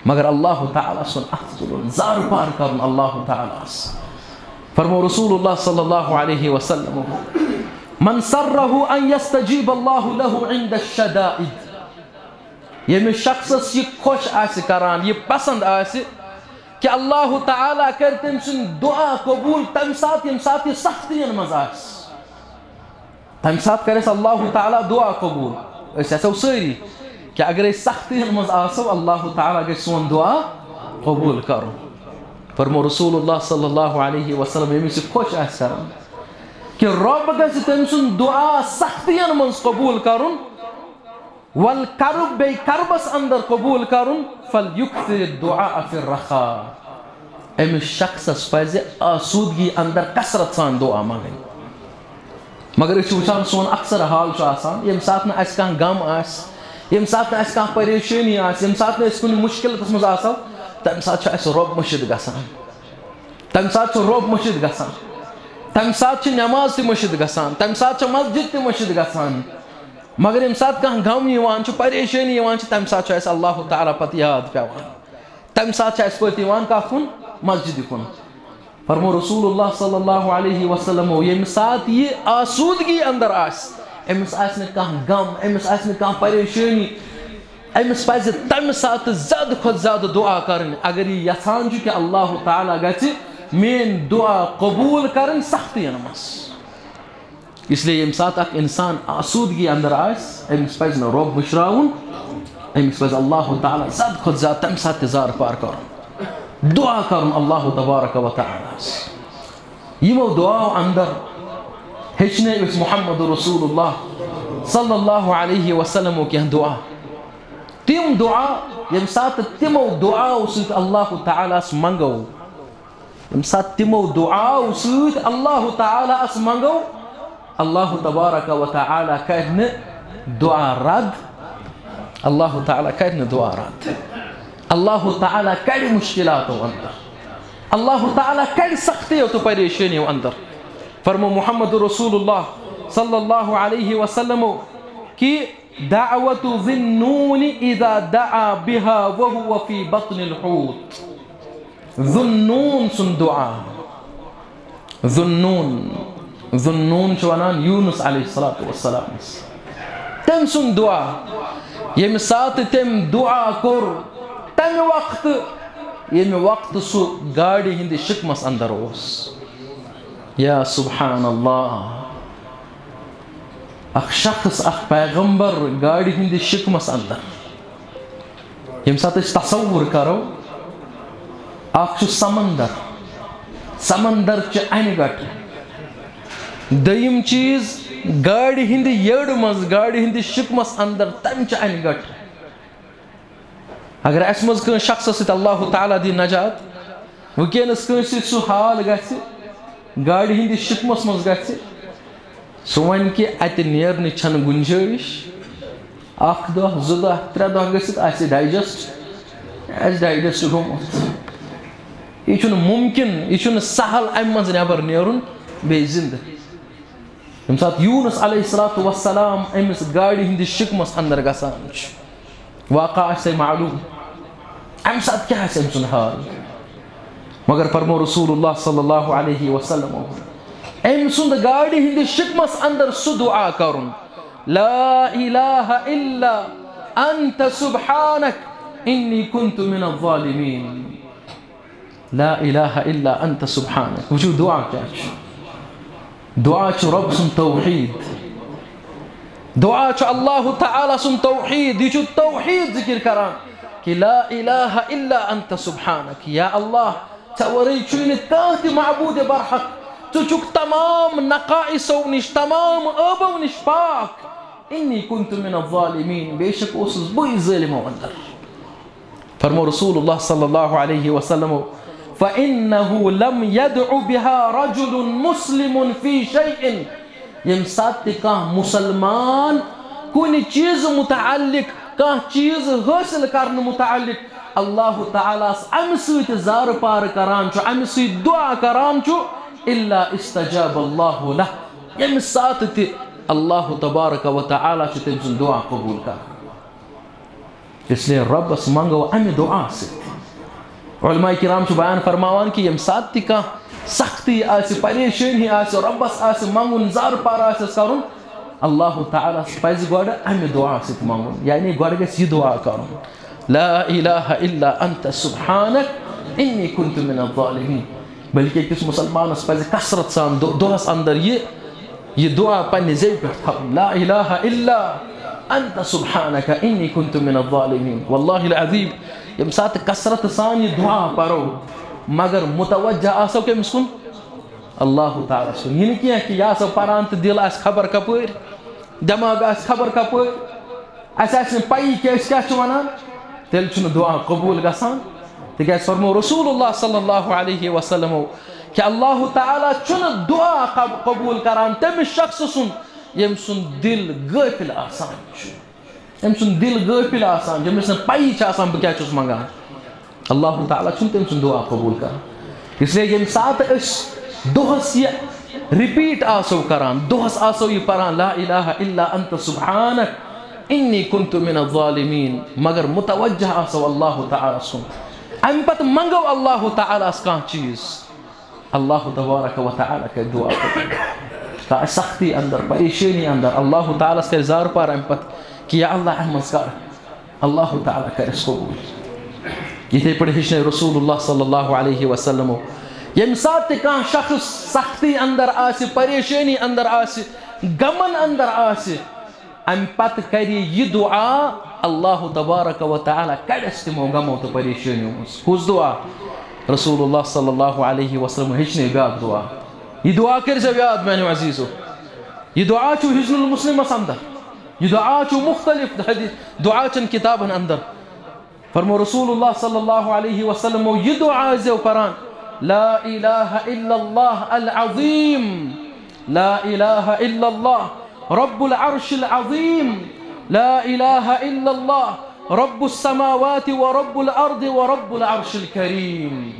مگر اللہ تعالیٰ سُنٛد اَتھٕ تُلُن، زارٕ پار کَرُن اللہ تعالیٰ ہَس۔ فرمو رسول اللہ صلی اللہ علیہ وسلم، "من سرہ ان یستجیب اللہ لہ عند الشدائد"، ییٚمِس شخصس یہِ خۄش آسہِ کران، یہِ پسند آسہِ، کہ اللہ تعالیٰ کرِ تٔمۍ سٕنٛدۍ دعا قبوٗل تَمہِ ساتہٕ، ییٚمہِ ساتہٕ یہِ سختین منٛز آسہِ۔ تَمہِ ساتہٕ کَرِ اَسہِ اللہ تعالیٰ دُعا قبوٗل۔ أسۍ آسو سٲری کہِ اگر أسۍ سختیَن منٛز آسو، اللہ تعالیٰ گژھِ سون دُعا قبوٗل کَرُن۔ فرمو رسول اللہ صلی اللہ علیہ وسلم، ییٚمِس یہِ خۄش آسہِ کَرُن کہِ رۄب گژھِ تٔمۍ سُنٛد دُعا سختیَن منٛز قبوٗل کَرُن، والکرب، بیٚیہِ کربس اندر قبول کرُن، فلیکثر الدعاء فی الرخاء، أمِس شخصس پزِ آسودگی اندر کثرت سان دعا منگٕنۍ۔ مگر أسۍ چھِ وٕچھان، سون اکثر حال چھُ آسان، ییٚمہِ ساتہٕ نہٕ اَسہِ کانٛہہ غم آسہِ، ییٚمہِ ساتہٕ نہٕ اَسہِ کانٛہہ پریشٲنی آسہِ، ییٚمہِ ساتہٕ نہٕ أسۍ کُنہِ مُشکلتس منٛز آسو، تمہِ ساتہٕ چھُ اَسہِ رۄب مٔشِد گژھان۔ تمہِ ساتہٕ چھُ رۄب مٔشِد گژھان، تمہِ ساتہٕ چھِ نماز تہِ مٔشِد گژھان، تمہِ ساتہٕ چھِ مسجد تہِ مٔشِد گژھان۔ مگر ییٚمہِ ساتہٕ کانٛہہ غم یِوان چھُ، پریشٲنی یِوان چھِ، تمہِ ساتہٕ چھُ اَسہِ اللہ تعالیٰ پتہٕ یاد پٮ۪وان۔ تمہِ ساتہٕ چھُ اَسہِ پتہٕ یِوان کتھ کُن؟ مسجدِ کُن۔ فرمو رسول اللہ صلی اللہ علیہ وسلمو، ییٚمہِ ساتہٕ یہِ آسودگی اندر آسہِ، أمِس آسہِ نہٕ کانٛہہ غم، أمِس آسہِ نہٕ کانٛہہ پریشٲنی، أمِس پَزِ تَمہِ ساتہٕ زیادٕ کھۄتہٕ زیادٕ دُعا کَرٕنۍ، اگر یہِ یَژھان چھُ کہِ اللہ تعالیٰ گژھِ میٛٲنۍ دُعا قبوٗل کَرٕنۍ سختیَن منٛز۔ اس لیے ییٚمہِ ساتہٕ اَکھ اِنسان آسوٗدگی اَندَر آسہِ، أمِس پَزِ نہٕ رۄب مٔشراوُن، أمِس پَزِ اللہ تعالیٰ زیادٕ کھۄتہٕ زیادٕ تَمہِ ساتہٕ تہِ زارٕ پار کَرُن، دُعا کَرُن اللہ تبارک و تعالیٰ ہَس۔ یِمو دُعاو اندر ہیٚچھنٲوۍ أسۍ محمد رسول اللہ صلی اللہ علیہ وسلمو کینٛہہ دُعا۔ تِم دُعا، ییٚمہِ ساتہٕ تِمو دُعاو سۭتۍ اللہ تعالیٰ ہَس منٛگو، ییٚمہِ ساتہٕ تِمو دُعاو سۭتۍ اللہ تعالیٰ ہَس منٛگو، اللہ تبارک و تعالیٰ کَرِ نہٕ دُعا رد، اللہ تعالیٰ کَرِ نہٕ دُعا رد۔ اللہ تعالیٰ کَڑِ مُشکِلاتو اندر۔ اللہ تعالیٰ کَڑِ سختیو تہٕ پریشٲنیو اندر۔ فرمو محمد رسول اللہ صلی اللہ علیہ وسلمو کہ دعوت ذی النون اذا دعا بها وهو في بطن الحوت۔ ذی النون سُنٛد دُعا۔ ذی النون، ذی النون چھُ وَنان یوٗنُس علیہ الصلوۃ والسلامَس۔ تٔمۍ سُنٛد دُعا، ییٚمہِ ساتہٕ تٔمۍ دُعا کوٚر، تَمہِ وقتہٕ، ییٚمہِ وقتہٕ سُہ گاڈِ ہِنٛدِ شِکمَس اندر اوس۔ یا سبحان اللہ، اکھ شخص، اکھ پیغمبر گاڈِ ہِنٛدِ شِکمَس اندر۔ ییٚمہِ ساتہٕ أسۍ تصور کرو، اکھ چھُ سمندر، سمندر چہِ انہِ گٹہٕ۔ دوٚیِم چیٖز، گاڈِ ہِنٛدِ یٔڈ منٛز، گاڈِ ہِنٛدِ شِکمَس اندر، تَمہِ چہِ انہِ گٹہٕ۔ اگر اَسہِ منٛز کٲنٛسہِ شخصس سۭتۍ اللہ تعالیٰ دی نجات، وٕنکیٚنس کٲنٛسہِ سۭتۍ سُہ حال گژھِ، گاڈِ ہِنٛدِس شِکمَس منٛز گژھِ، سُہ وَنہِ کہِ اَتہِ نیرنٕچ چھَنہٕ گُنجٲیِش۔ اَکھ دۄہ، زٕ دۄہ، ترٛےٚ دۄہ گٔژھِتھ آسہِ ڈایجسٹ، آسہِ ڈایجسٹ گوٚمُت۔ یہِ چھُنہٕ مُمکِن، یہِ چھُنہٕ سہل اَمہِ منٛز نٮ۪بر نیرُن بیٚیہِ زِندٕ۔ ییٚمہِ ساتہٕ یوٗنُس علیہ الصلوۃ والسلام أمِس گاڈِ ہِنٛدِس شِکمَس اندر گژھان چھُ، واقعہ آسہِ تۄہہِ معلوٗم، اَمہِ ساتہٕ کیٛاہ آسہِ أمۍ سُنٛد حال؟ مگر فرمو رسول اللہ صلی اللہ علیہ وسلم، أمۍ سُنٛد گاڈِ ہِنٛدِس شِکمَس اندر سُہ دُعا کَرُن، لا الہ الا انت سبحانک انی کنت من الظالمین۔ لا الہ الا انت سبحانک۔ وٕچھِو، دُعا کیٛاہ چھُ؟ دُعا چھُ رۄب سُنٛد توحیٖد۔ دُعا چھُ اللہ تعالیٰ سُنٛد توحیٖد۔ یہِ چھُ توحیٖد ذِکِر کران کہِ لا الہ الا انت سبحانک۔ یا اللہ، ژےٚ ورٲے چھُے نہٕ کانٛہہ تہِ معبوٗدِ برحق۔ ژٕ چھُکھ تمام نقائصو نِش، تمام عٲبو نِش پاک۔ انی کنت من الظالمین۔ بے شک اوسُس بٕے ظٲلمو اندر۔ فرمو رسول اللہ صلی اللہ علیہ وسلم، فإنه لم يدع بها رجل مسلم في شيء۔ ییٚمہِ ساتہٕ تہِ کانٛہہ مُسلمان کُنہِ چیٖزٕ مُتعلق، کانٛہہ چیٖز حٲصِل کرنہٕ مُتعلق اللہ تعالیٰ ہَس اَمہِ سۭتۍ زارٕ پارٕ کران چھُ، اَمہِ سۭتۍ دُعا کران چھُ، الا استجاب اللہ لہ۔ ییٚمہِ ساتہٕ تہِ اللہ تبارک و تعالیٰ چھُ تٔمۍ سُنٛد دُعا قبوٗل کران۔ اس لیے رۄبَس منٛگو اَمہِ دُعا سۭتۍ۔ علماء کرام چھِ بیان فرماوان کہِ ییٚمہِ ساتہٕ تہِ کانٛہہ سختی آسہِ، پریشٲنی آسہِ، رۄبَس آسہِ منٛگُن، زارٕ پار آسٮ۪س کَرُن، اللہ تعالیٰ ہَس پَزِ گۄڈٕ اَمہِ دُعا سۭتۍ منٛگُن۔ یعنی گۄڈٕ گژھِ یہِ دُعا کَرُن، لا الہ الا انت سبحانک انی کنت من الظالمین۔ بلکہ أکِس مُسلمانَس پَزِ کثرت سان دۄ-، دۄہَس اندر یہِ یہِ دُعا پننہِ زیوِ پٮ۪ٹھ تھاوُن، لا الہ الا انت سبحانک انی کنت من الظالمین۔ واللہ العظیم، ییٚمہِ ساتہٕ کثرت سان یہِ دُعا پرو، مگر متوجہ آسو کٔمِس کُن؟ اللہ تعالیٰ سُنٛد۔ یہِ نہٕ کینٛہہ کہِ یہِ آسو پران تہٕ دِل آسہِ خبر کپٲرۍ، دٮ۪ماغ آسہِ خبر کپٲرۍ، اَسہِ آسہِ نہٕ پَیی کہِ أسۍ کیٛاہ چھِ وَنان، تیٚلہِ چھُنہٕ دُعا قبوٗل گژھان۔ تِکیٛازِ فرموو رسول اللہ صلی اللہ علیہ وسلمو کہِ اللہ تعالیٰ چھُنہٕ دُعا قب-، قبوٗل کران تٔمِس شخصہٕ سُنٛد، ییٚمۍ سُنٛد دِل غٲفِل آسان چھُ۔ أمۍ سُنٛد دِل غٲفِل آسان، ییٚمِس نہٕ پَیی چھِ آسان بہٕ کیٛاہ چھُس منٛگان۔ اللہ تعالیٰ چھُنہٕ تٔمۍ سُنٛد دُعا قبوٗل کران۔ اس لیے ییٚمہِ ساتہٕ أسۍ دۄہَس یہِ repeat آسو کران، دۄہَس آسو یہِ پران، لا الہ الا انت سبحانک انی کنت من الظالمین، مگر متوجہ آسو اللہ تعالیٰ سُنٛد، اَمہِ پتہٕ منٛگو اللہ تعالیٰ ہَس کانٛہہ چیٖز، اللہ تبارک و تعالیٰ کرِ دُعا قبوٗل۔ کانٛہہ آسہِ سختی اندر، پریشٲنی اندر، اللہ تعالیٰ ہَس کرِ زارٕ پار اَمہِ پتہٕ کہِ یا اللہ اَتھ منٛز کر، اللہ تعالیٰ کرٮ۪س قبوٗل۔ یِتھے پٲٹھۍ ہیٚچھنٲے رسول اللہ صلی اللہ علیہ وسلمو، ییٚمہِ ساتہٕ تہِ کانٛہہ شخص سختی اندر آسہِ، پریشٲنی اندر آسہِ، غمن اندر آسہِ، اَمہِ پتہٕ کرِ یہِ دُعا، اللہ تبارک و تعالیٰ کڑٮ۪س تِمو غمو تہٕ پریشٲنیو منٛز۔ کُس دُعا؟ رسول اللہ صلی اللہ علیہ وسلم ہیٚچھنٲے بیٛاکھ دُعا۔ یہِ دُعا کٔرۍزیو یاد میٛانیو عزیٖزو۔ یہِ دُعا چھُ حصن المسلمس اندر۔ یہِ دُعا چھُ مُختلف حدیث دُعا چٮ۪ن کِتابن اندر۔ فرمو رسول اللہ صلی اللہ علیہ وسلمو، یہِ دُعا ٲسۍزیو پران، لا الہ الا اللہ العظیم، لا الہ الا اللہ رب العرش العظیم، لا الہ الا اللہ رب السماوات و رب الارض و رب العرش الکریم۔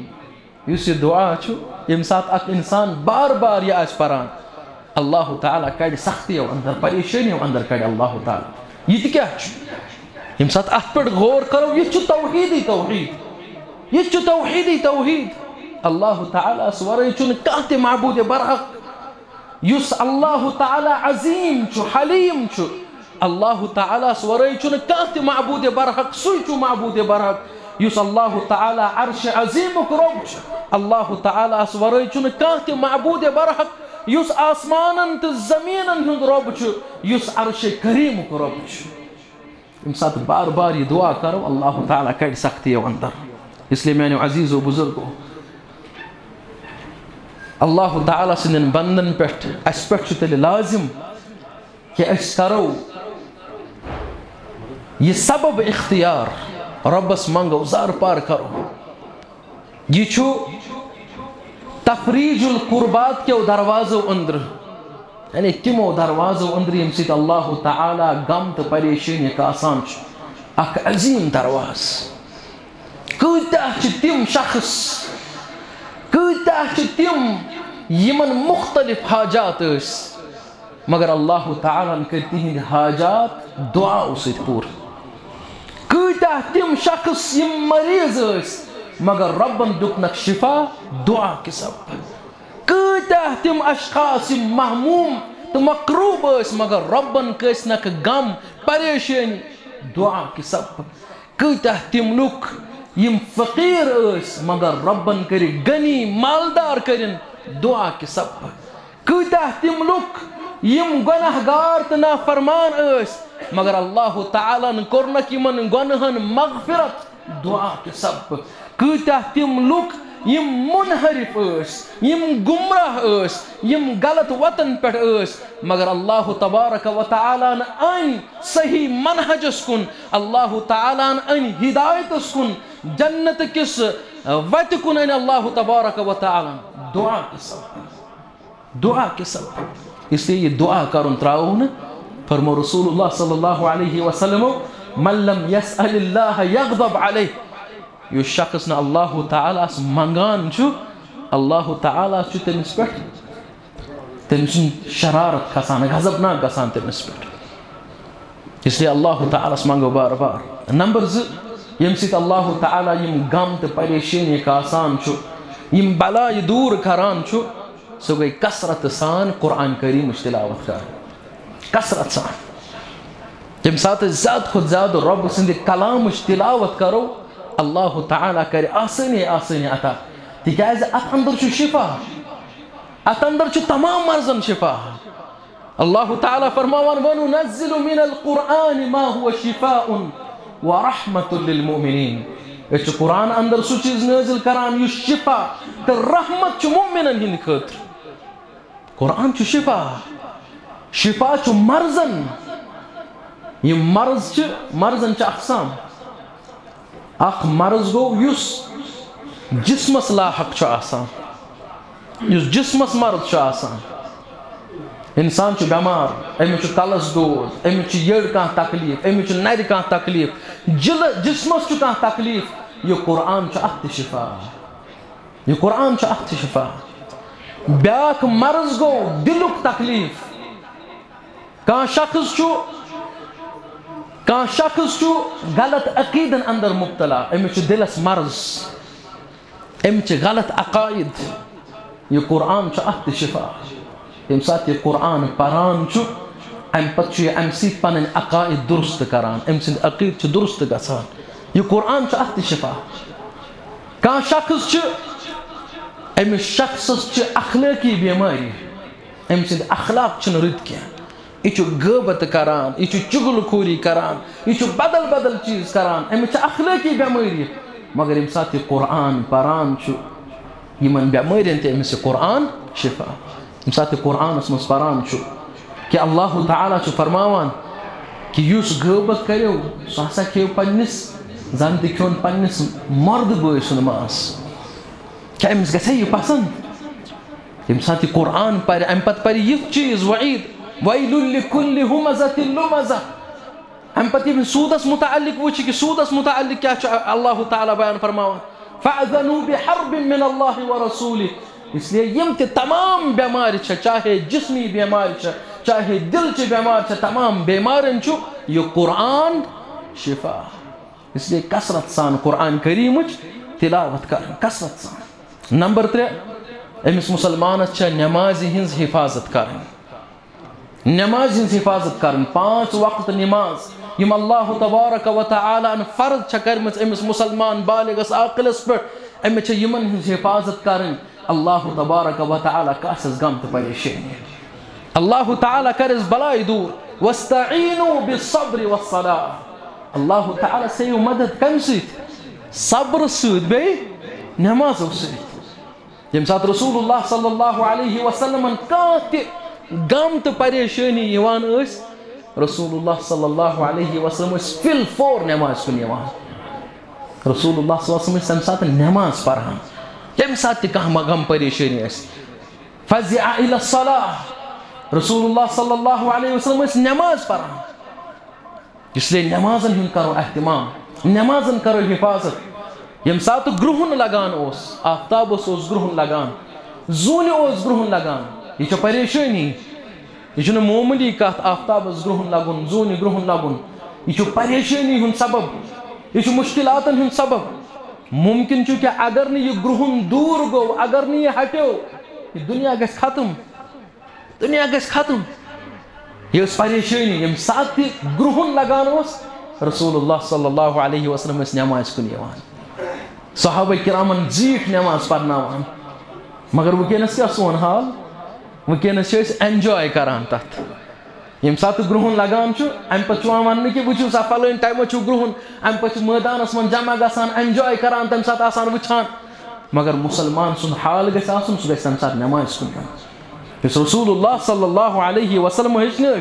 یُس یہِ دُعا چھُ، ییٚمہِ ساتہٕ اکھ اِنسان بار بار یہِ آسہِ پران، اللہ تعالیٰ کڑِ سختیو اندر، پریشٲنیو اندر کڑِ اللہ تعالیٰ۔ یہِ تہِ کیٛاہ چھُ؟ ییٚمہِ ساتہٕ اتھ پٮ۪ٹھ غور کرو، یہِ چھُ توحیٖدٕے توحیٖد۔ یہِ چھُ توحیٖدٕے توحیٖد۔ اللہ تعالیٰ ہَس ورٲے چھُنہٕ کانٛہہ تہِ معبوٗدِ برحق۔ یُس اللہ تعالیٰ عظیٖم چھُ، حلیٖم چھُ، اللہ تعالیٰ ہَس ورٲے چھُنہٕ کانٛہہ تہِ معبوٗدِ برحق، سُے چھُ معبوٗدِ برحق۔ یُس اللہ تعالیٰ عرشِ عظیٖمُک رۄب چھُ، اللہ تعالیٰ ہَس ورٲے چھُنہٕ کانٛہہ تہِ معبوٗدِ برحق، یُس آسمانن تہٕ زٔمیٖنن ہُنٛد رۄب چھُ، یُس عرشِ کریٖمُک رۄب چھُ۔ ییٚمہِ ساتہٕ بار بار یہِ دُعا کرو، اللہ تعالیٰ کڑِ سختیو اندر۔ اس لیے میانیو عزیزو بزرگو، اللہ تعالیٰ سٕنٛدٮ۪ن بندن پٮ۪ٹھ، اسہِ پٮ۪ٹھ چھُ تیٚلہِ لازم کہِ أسۍ کرو یہِ سبب اختیار، رۄبس منٛگو، زارٕ پار کرو۔ یہِ چھُ تفریج القربات کیو دروازو أنٛدرٕ، یعنی تِمو دروازو أنٛدرٕ ییٚمہِ سۭتۍ اللہ تعالیٰ غم تہٕ پریشٲنی کاسان چھُ۔ اکھ عظیٖم دروازٕ۔ کۭتیاہ چھِ تِم شخص، کۭتیاہ چھِ تِم یِمن مُختلف حاجات ٲسۍ، مگر اللہ تعالیٰ ہن کٔرۍ تِہنٛدۍ حاجات دُعاو سۭتۍ پوٗرٕ۔ کۭتیاہ تِم شخص یِم مریض ٲسۍ، مگر رۄبن دیُتنکھ شفا دُعا کہِ سببہٕ۔ کۭتیاہ تِم اشخاص یِم مہموم تہٕ مکروب ٲسۍ، مگر رۄبن کٲسنکھ غم، پریشٲنی دُعا کہِ سببہٕ۔ کۭتیاہ تِم لُکھ یِم فقیٖر ٲسۍ، مگر رۄبن کٔرِکھ غنی، مالدار کٔرِن دُعا کہِ سببہٕ۔ کۭتیاہ تِم لُکھ یِم گۄناہ گار تہٕ نافرمان ٲسۍ، مگر اللہ تعالیٰ ہن کوٚرنکھ یِمن گۄنہن مغفرت دُعا کہِ سببہٕ۔ کۭتیاہ تِم لُکھ یِم منحرف ٲسۍ، یِم گمراہ ٲسۍ، یِم غلط وتن پٮ۪ٹھ ٲسۍ، مگر اللہ تبارک و تعالیٰ ہن أنۍ صحیح منہجس کُن، اللہ تعالیٰ ہن أنۍ ہدایتس کُن، جنت کِس وتہِ کُن أنۍ اللہ تبارک و تعالیٰ ہن دُعا کہِ سببہٕ۔ دُعا کہِ سببہٕ۔ اس لیے یہِ دُعا کرُن ترٛاوو نہٕ۔ فرمو رسول اللہ صلی اللہ علیہ وسلمو، من لم یسأل اللہ یغضب علیہ۔ یُس شخص نہٕ اللہ تعالیٰ ہس منٛگان چھُ، اللہ تعالیٰ چھُ تٔمِس پٮ۪ٹھ، تٔمۍ سُنٛد شرارت کھسان، غضبناک گژھان تٔمِس پٮ۪ٹھ۔ اس لیے اللہ تعالیٰ ہس منٛگو بار بار۔ نمبر زٕ، ییٚمہِ سۭتۍ اللہ تعالیٰ یِم غم تہٕ پریشٲنی کاسان چھُ، یِم بلایہِ دوٗر کران چھُ، سُہ گٔے کثرت سان قرآن کریٖمٕچ تلاوت کرٕنۍ۔ کثرت سان۔ ییٚمہِ ساتہٕ أسۍ زیادٕ کھۄتہٕ زیادٕ رۄب سٕنٛدِ کلامٕچ تلاوت کرو، اللہ تعالیٰ کرِ آسٲنی آسٲنی عطا۔ تِکیٛازِ اتھ اندر چھُ شفا۔ اتھ اندر چھُ تمام مرضن شفا۔ اللہ تعالیٰ فرماوان، "وننزل من القرآن ما هو شفاء ورحمة للمؤمنین۔" أسۍ چھِ قرآن اندر سُہ چیٖز نٲزِل کران یُس شفا تہٕ رحمت چھُ مؤمنن ہٕنٛدِ خٲطرٕ۔ قرآن چھُ شفا، شفا چھُ مرضن۔ یِم مرض چھِ، مرضن چھِ اقسام۔ اکھ مرض گوٚو یُس جسمس لاحق چھُ آسان، یُس جسمس مرض چھُ آسان۔ انسان چھُ بٮ۪مار، أمِس چھُ کلس دود، أمِس چھُ یٔڑ کانٛہہ تکلیف، أمِس چھُ نرِ کانٛہہ تکلیف، جلہٕ، جسمس چھُ کانٛہہ تکلیف، یہِ قرآن چھُ اتھ تہِ شفا۔ یہِ قرآن چھُ اتھ تہِ شفا۔ بیاکھ مرض گوٚو دلُک تکلیف۔ کانٛہہ شخص چھُ، کانٛہہ شخص چھُ غلط عقیدن اندر مبتلا، أمِس چھُ دلس مرض، أمِس چھِ غلط عقائد۔ یہِ قرآن چھُ اتھ تہِ شفا۔ ییٚمہِ ساتہٕ یہِ قرآن پران چھُ، امہِ پتہٕ چھُ یہِ امہِ سۭتۍ پنٕنۍ عقائد درست کران، أمۍ سٕنٛدۍ عقیدٕ چھِ درست گژھان۔ یہِ قرآن چھُ اتھ تہِ شفا۔ کانٛہہ شخص چھُ، أمِس شخصس چھِ اخلٲقی بیمٲری، أمۍ سٕنٛدۍ اخلاق چھِنہٕ رٕتۍ کینٛہہ۔ یہِ چھُ غٲبت کران، یہِ چھُ چُغل خوری کران، یہِ چھُ بدل بدل چیٖز کران، أمِس چھِ اخلٲقی بیمٲری۔ مگر ییٚمہِ ساتہٕ یہِ قرآن پران چھُ، یِمن بیمٲرٮ۪ن تہِ أمِس یہِ قرآن شفا۔ ییٚمہِ ساتہٕ یہِ قرآنس منٛز پران چھُ کہِ اللہ تعالیٰ چھُ فرماوان کہِ یُس غٲبت کریو، سُہ ہسا کھیٚیو پننِس، زن تہِ کھیوٚن پننِس مردٕ بٲے سُنٛد ماز۔ کیٛاہ أمِس گژھِ ہا یہِ پسنٛد؟ ییٚمہِ ساتہٕ یہِ قرآن پرِ، اَمہِ پتہٕ پرِ یُتھ چیٖز، وعیٖد، "ویل لکل ہمزۃ لمزۃ۔" اَمہِ پتہٕ ییٚمہِ سوٗدس متعلق وٕچھِ کہِ سوٗدس متعلق کیٛاہ چھُ اللہ تعالیٰ بیان فرماوان، "فأذنوا بحرب من اللہ ورسولہ۔" اس لیے یِم تہِ تمام بٮ۪مارِ چھےٚ، چاہے جسمی بٮ۪مارِ چھےٚ، چاہے دلچہِ بٮ۪مارِ چھےٚ، تمام بٮ۪مارٮ۪ن چھُ یہِ قرآن شفا۔ اس لیے کثرت سان قرآن کریمٕچ تلاوت کرٕنۍ، کثرت سان۔ نمبر ترٛےٚ، أمِس مُسلمانس چھےٚ نمازِ ہٕنٛز حفاظت کرٕنۍ۔ نمازِ ہٕنٛز حفاظت کرٕنۍ، پانٛژھ وقت نماز، یِم اللہ تبارک و تعالیٰ ہن فرض چھےٚ کٔرمٕژ أمِس مُسلمان بالغس عاقلس پٮ۪ٹھ، أمِس چھےٚ یِمن ہٕنٛز حفاظت کرٕنۍ۔ اللہ تبارک و تعالیٰ کاسٮ۪س غم تہٕ پریشٲنی۔ اللہ تعالیٰ کرٮ۪س بلاے دوٗر۔ "واستعینوا بالصبر والصلاة۔" اللہ تعالیٰ ہس ہیٚیِو مدد کمہِ سۭتۍ؟ صبرٕ سۭتۍ، بیٚیہِ نمازو سۭتۍ۔ ییٚمہِ ساتہٕ رسول اللہ صلی اللہ علیہ وسلمن کانٛہہ تہِ غم تہٕ پریشٲنی یِوان ٲس، رسول اللہ صلی اللہ علیہ وسلم ٲسۍ فی الفور نمازِ کُن یِوان۔ رسول اللہ صلی اللہ علیہ وسلم ٲسۍ تَمہِ ساتہٕ نماز پران، ییٚمہِ ساتہٕ تہِ کانٛہہ غم پریشٲنی ٲسۍ۔ فزع الی الصلاۃ، رسول اللہ صلی اللہ علیہ وسلم ٲسۍ نماز پران۔ اس لیے نمازن ہُنٛد کرو اہتمام، نمازن کرو حفاظت۔ ییٚمہِ ساتہٕ گرٛہُن لگان اوس، آفتابس اوس گرٛہُن لگان، زوٗنہِ اوس گرٛہُن لگان، یہِ چھےٚ پریشٲنی۔ یہِ چھُنہٕ معموٗلی کتھ آفتابس گرٛہُن لگُن، زوٗنہِ گرٛہُن لگُن۔ یہِ چھُ پریشٲنی ہُنٛد سبب، یہِ چھُ مُشکِلاتن ہُنٛد سبب۔ مُمکِن چھُ کہِ اگر نہٕ یہِ گرٛہُن دوٗر گوٚو، اگر نہٕ یہِ ہٹیو، یہِ دُنیا گژھِ ختم۔ دُنیا گژھِ ختم۔ یہِ ٲس پریشٲنی، ییٚمہِ ساتہٕ تہِ گرٛہُن لگان اوس، رسول اللہ صلی اللہ علیہ وسلم ٲسۍ نمازِ کُن یِوان۔ صحابہ کرامن زیٖٹھ نماز پرناوان۔ مگر وٕنکیٚنس کیٛاہ سون حال؟ وٕنکیٚنس چھِ أسۍ enjoy کران تتھ۔ ییٚمہِ ساتہٕ گرٛہُن لگان چھُ، امہِ پتہٕ چھُ یِوان وننہٕ کہِ وٕچھِو سا فلٲنۍ ٹایمہٕ چھُ گرٛہُن، امہِ پتہٕ چھِ مٲدانس منٛز جمع گژھان، enjoy کران، تمہِ ساتہٕ آسان وٕچھان۔ مگر مُسلمان سُنٛد حال گژھِ آسُن، سُہ گژھِ تمہِ ساتہٕ نمازِ کُن یُن۔ یُس رسول اللہ صلی اللہ علیہ وسلم ہیٚچھنٲوۍ،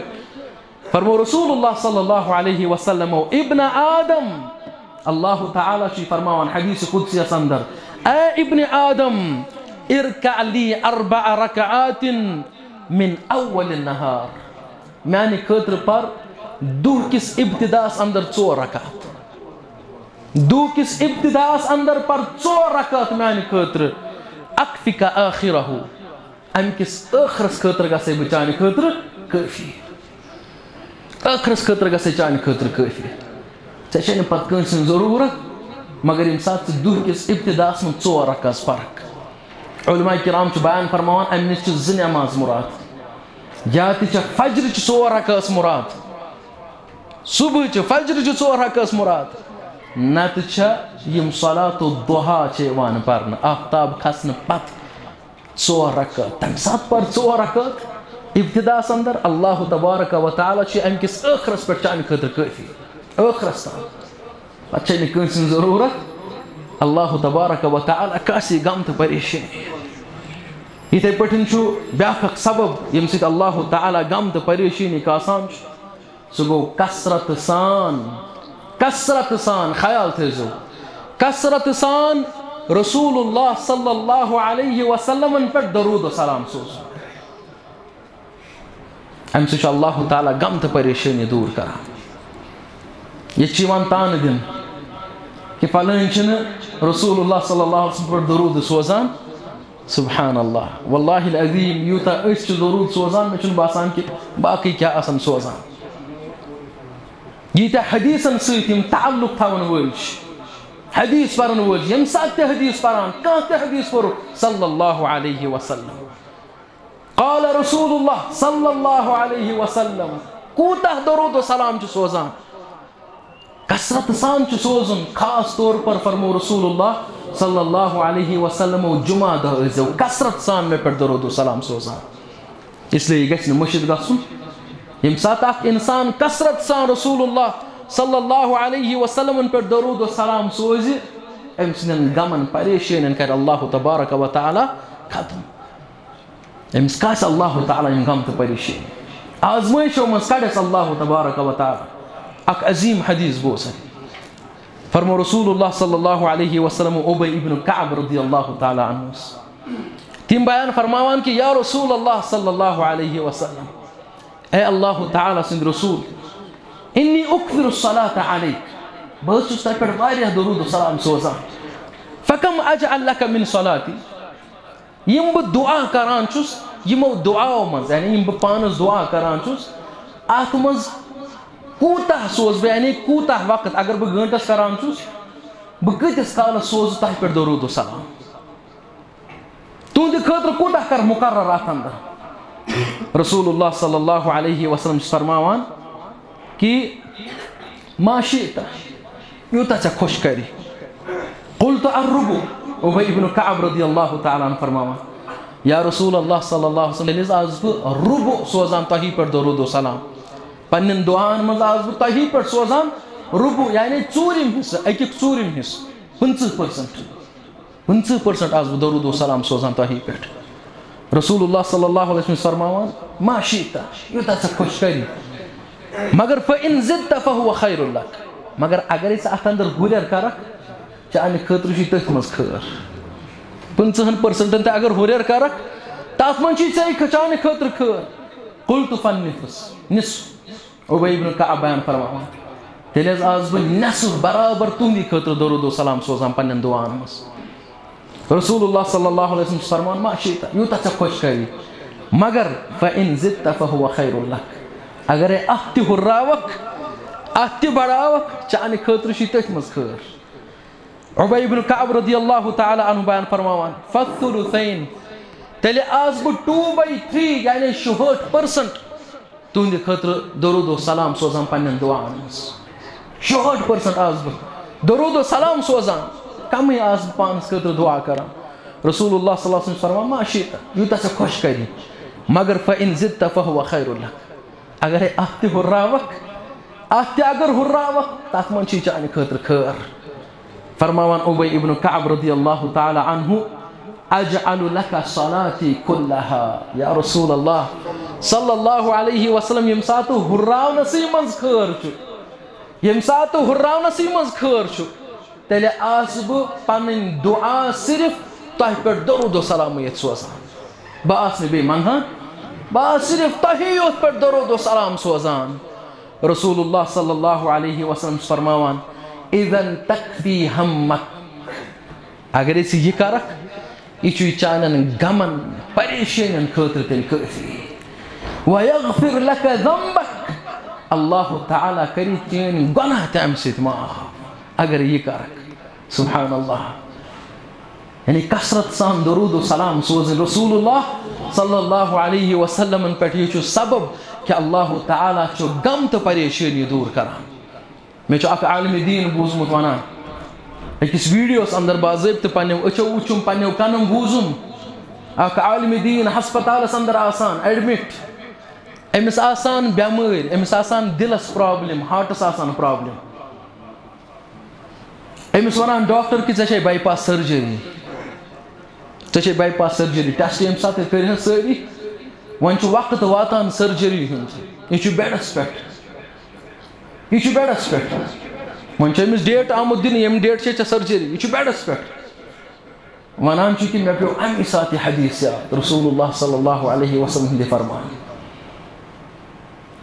فرمو رسول اللہ صلی اللہ علیہ وسلم، "ابن آدم"، اللہ تعالیٰ چھُ یہِ فرماوان حدیث قدسیس اندر، "اے ابن آدم، ارکع لی اربع رکعات من اول النہار"، میانہِ خٲطرٕ پر دُہ کِس ابتداس اندر ژور رکعت۔ دُہ کِس ابتداس اندر پر ژور رکعت میانہِ خٲطرٕ، اکفک آخرہ، امہِ کِس ٲخرس خٲطرٕ گژھے بہٕ چانہِ خٲطرٕ کٲفی۔ ٲخرس خٲطرٕ گژھے چانہِ خٲطرٕ کٲفی۔ ژےٚ چھے نہٕ پتہٕ کٲنٛسہِ ہٕنٛز ضروٗرت، مگر ییٚمہِ ساتہٕ ژٕ دُہ کِس ابتداہس منٛز ژور رکعت پرکھ۔ علماء کرام چھِ بیان فرماوان، امہِ نِش چھِ زٕ نماز مراد۔ یا تہِ چھےٚ فجرٕچ ژور رکعت مراد، صبحٕچ فجرٕچ ژور رکعت مراد، نتہٕ چھےٚ یِم صلات الضحیٰ چھِ یِوان پرنہٕ آفتاب کھسنہٕ پتہٕ۔ ژور رکعت، تمہِ ساتہٕ پر ژور رکعت۔ ابتداس اندر اللہ تبارک و تعالیٰ چھُ امہِ کِس ٲخرس پٮ۪ٹھ چانہِ خٲطرٕ کٲفی۔ ٲخرس تام۔ پتہٕ چھےٚ نہٕ کٲنٛسہِ ہٕنٛز ضروٗرت۔ اللہ تبارک و تعالیٰ کاسہِ غم تہٕ پریشٲنی۔ یِتھے پٲٹھۍ چھُ بیٛاکھ اکھ سبب ییٚمہِ سۭتۍ اللہ تعالیٰ غم تہٕ پریشٲنی کاسان چھُ۔ سُہ گوٚو کثرت سان، کثرت سان، خیال تھٲیزیو، کثرت سان رسول اللہ صلی اللہ علیہ وسلمن پٮ۪ٹھ درود و سلام سوزُن۔ امہِ سۭتۍ چھُ اللہ تعالیٰ غم تہٕ پریشٲنی دوٗر کران۔ ییٚتہِ چھِ یِوان طعنہٕ دِنہٕ کہِ فلٲنۍ چھِنہٕ رسول اللہ صلی اللہ علیہ وسلم پٮ۪ٹھ درود سوزان۔ سبحان اللہ، واللہ العظیم، یوٗتاہ أسۍ چھِ درود سوزان، مےٚ چھُنہٕ باسان کہِ باقٕے کیٛاہ آسن سوزان۔ ییٖتیٛاہ حدیثن سۭتۍ یِم تعلق تھاون وٲلۍ چھِ، حدیث پرن وٲلۍ چھِ، ییٚمہِ ساتہٕ تہِ حدیث پران، کانٛہہ تہِ حدیث پوٚرُکھ، صلی اللہ علیہ وسلم، قال رسول اللہ صلی اللہ علیہ وسلم، کوٗتاہ درود و سلام چھُ سوزان، کثرت سان چھُ سوزُن۔ خاص طور پر فرمو رسول اللہ صلی اللہ علیہ وسلم، جمعہ دۄہ ٲسۍزیو کثرت سان مےٚ پٮ۪ٹھ درود و سلام سوزان۔ اس لیے یہِ گژھِ نہٕ مٔشِتھ گژھُن۔ ییٚمہِ ساتہٕ اکھ انسان کثرت سان رسول اللہ صلی اللہ علیہ وسلمن پٮ۪ٹھ درود و سلام سوزِ، أمۍ سٕنٛدٮ۪ن غمن پریشٲنین کرِ اللہ تبارک و تعالیٰ ختم۔ أمِس کاسہِ اللہ تعالیٰ یِم غم تہٕ پریشٲنی۔ آزمٲیشو منٛز کڑٮ۪س اللہ تبارک و تعالیٰ۔ اکھ عظیم حدیث بوزن۔ فرمو رسول اللہ صلی اللہ علیہ وسلم ابی ابن کعب رضی اللہ تعالیٰ عنہ۔ تِم بیان فرماوان کہ یا رسول اللہ صلی اللہ علیہ وسلم، اے اللہ تعالیٰ سٕنٛدۍ رسول، انی اکثر الصلاۃ علیک، بہٕ حظ چھُس تۄہہِ پٮ۪ٹھ واریاہ درود و سلام سوزان۔ فکم اجعل لک من صلاتی، یِم بہٕ دعا کران چھُس، یِمو دعاو منٛز، یعنی یِم بہٕ پانس دعا کران چھُس، اتھ منٛز کوٗتاہ سوزٕ بہٕ، یعنی کوٗتاہ وقت، اگر بہٕ گٲنٹس کران چھُس، بہٕ کۭتِس کالس سوزٕ تۄہہِ پٮ۪ٹھ درود و سلام؟ تُہنٛدِ خٲطرٕ کوٗتاہ کر مقرر اتھ اندر؟ رسول اللہ صلی اللہ علیہ وسلم چھُ فرماوان کہ ما شئت، یوٗتاہ ژےٚ خۄش کرِ۔ قلت الربع، ابی ابن کعب رضی اللہ تعالیٰ عنہ فرماوان، یا رسول اللہ صلی اللہ علیہ وسلم، تیٚلہِ حظ آس بہٕ ربع سوزان تۄہی پٮ۪ٹھ درود و سلام۔ پننٮ۪ن دعاہن منٛز آس بہٕ تۄہی پٮ۪ٹھ سوزان ربع، یعنی ژوٗرِم حصہٕ، أکِک ژوٗرِم حصہٕ، پٕنٛژٕہ percent۔ پٕنٛژٕہ percent آس بہٕ درود و سلام سوزان تۄہی پٮ۪ٹھ۔ رسول اللہ صلی اللہ علیہ وسلم فرماوان، ما شئت، یوٗتاہ ژےٚ خۄش کری، مگر فإن زدت فهو خیر لک، مگر اگرے ژٕ اتھ اندر ہُرٮ۪ر کرکھ، چانہِ خٲطرٕ چھُے تٔتھۍ منٛز خٲر۔ پٕنٛژٕہن percentن تہِ اگر ہُرٮ۪ر کرکھ، تتھ منٛز چھُے ژےٚ خ-، چانہِ خٲطرٕ خٲر۔ قلت فالنصف، نصف۔ ابی ابن کعب بیان فرماوان، تیٚلہِ حظ آس بہٕ نصف برابر تُہنٛدِ خٲطرٕ درود و سلام سوزان پننٮ۪ن دعاہن منٛز۔ رسول اللہ صلی اللہ علیہ وسلم چھُ فرمان، ما شئت، یوٗتاہ ژےٚ خۄش کری، مگر فإن زدت فهو خیر لک، اگرے اتھ تہِ ہُرراوکھ، اتھ تہِ بڑاوکھ، چانہِ خٲطرٕ چھُے تٔتھۍ منٛز خٲر۔ ابی ابن کعب رضی اللہ تعالیٰ عنہ بیان فرماوان، فالثلثین، تیٚلہِ آس بہٕ two by three، یعنی شُہٲٹھ percent تُہنٛدِ خٲطرٕ درود و سلام سوزان پننٮ۪ن دعاہن منٛز۔ شُہٲٹھ percent آس بہٕ درود و سلام سوزان، کمٕے آس بہٕ پانس خٲطرٕ دعا کران۔ رسول اللہ صلی اللہ علیہ وسلم فرمان، ما شئت، یوٗتاہ ژےٚ خۄش کری، مگر فإن زدت فهو خیر لک، اگرے اتھ تہِ ہُرراوکھ، اتھ تہِ اگر ہُرراوکھ، تتھ منٛز چھُے چانہِ خٲطرٕ خٲر۔ فرماوان ابی ابن کعب رضی اللہ تعالیٰ عنہ، اجعل لک صلاتی کلہا، یا رسول اللہ صلی اللہ علیہ وسلم، ییٚمہِ ساتہٕ ہُرراونسٕے منٛز خٲر چھُ، ییٚمہِ ساتہٕ ہُرراونسٕے منٛز خٲر چھُ، تیٚلہِ آسہٕ بہٕ پنٕنۍ دعا صرف تۄہہِ پٮ۪ٹھ درود و سلامٕے یٲتۍ سوزان۔ بہٕ آسہٕ نہٕ بیٚیہِ منٛگان، بہٕ آسہٕ صرف تۄہی یوت پٮ۪ٹھ درود و سلام سوزان۔ رسول اللہ صلی اللہ علیہ وسلم چھُ فرماوان، اذا تکفی ہمک، اگر أسۍ یہِ کرکھ، یہِ چھُے چانٮ۪ن غمن، پریشٲنین خٲطرٕ تیٚلہِ کٲفی۔ ویغفر لک ذنبک، اللہ تعالیٰ کری چٲنۍ گۄناہ تہِ امہِ سۭتۍ معاف، اگر یہِ کرکھ۔ سبحان اللہ۔ یعنی کثرت سان درود و سلام سوزٕنۍ رسول اللہ صلی اللہ علیہ وسلمن پٮ۪ٹھ، یہِ چھُ سبب کہِ اللہ تعالیٰ چھُ غم تہٕ پریشٲنی دوٗر کران۔ مےٚ چھُ اکھ عالمِ دیٖن بوٗزمُت ونان، أکِس ویٖڈیوس اندر باضٲبطہٕ پننیو أچھو وُچھُم، پننیو کنن بوٗزُم، اکھ عالمِ دیٖن ہسپتالس اندر آسان ایڈمٹ، أمِس آسان بٮ۪مٲرۍ، أمِس آسان دِلَس پرابلم، ہارٹَس آسان پرابلم۔ أمِس وَنان ڈاکٹر کہِ ژےٚ چھے باے پاس سٔرجری، ژےٚ چھے باے پاس سٔرجری، ٹیسٹ ییٚمہِ ساتہٕ تہِ کٔرۍ ہن سٲری، وۄنۍ چھُ وقت واتان سٔرجری ہُنٛد، یہِ چھُ بیڈَس پٮ۪ٹھ، یہِ چھُ بیڈَس پٮ۪ٹھ، وۄنۍ چھُ أمِس ڈیٹ آمُت دِنہٕ، ییٚمہِ ڈیٹ چھے ژےٚ سٔرجری، یہِ چھُ بیڈَس پٮ۪ٹھ۔ وَنان چھُ کہِ مےٚ پیوٚو اَمی ساتہٕ یہِ حدیث یاد، رسول اللہ صلی اللہ علیہ وسلم ہٕنٛدِ فرمان،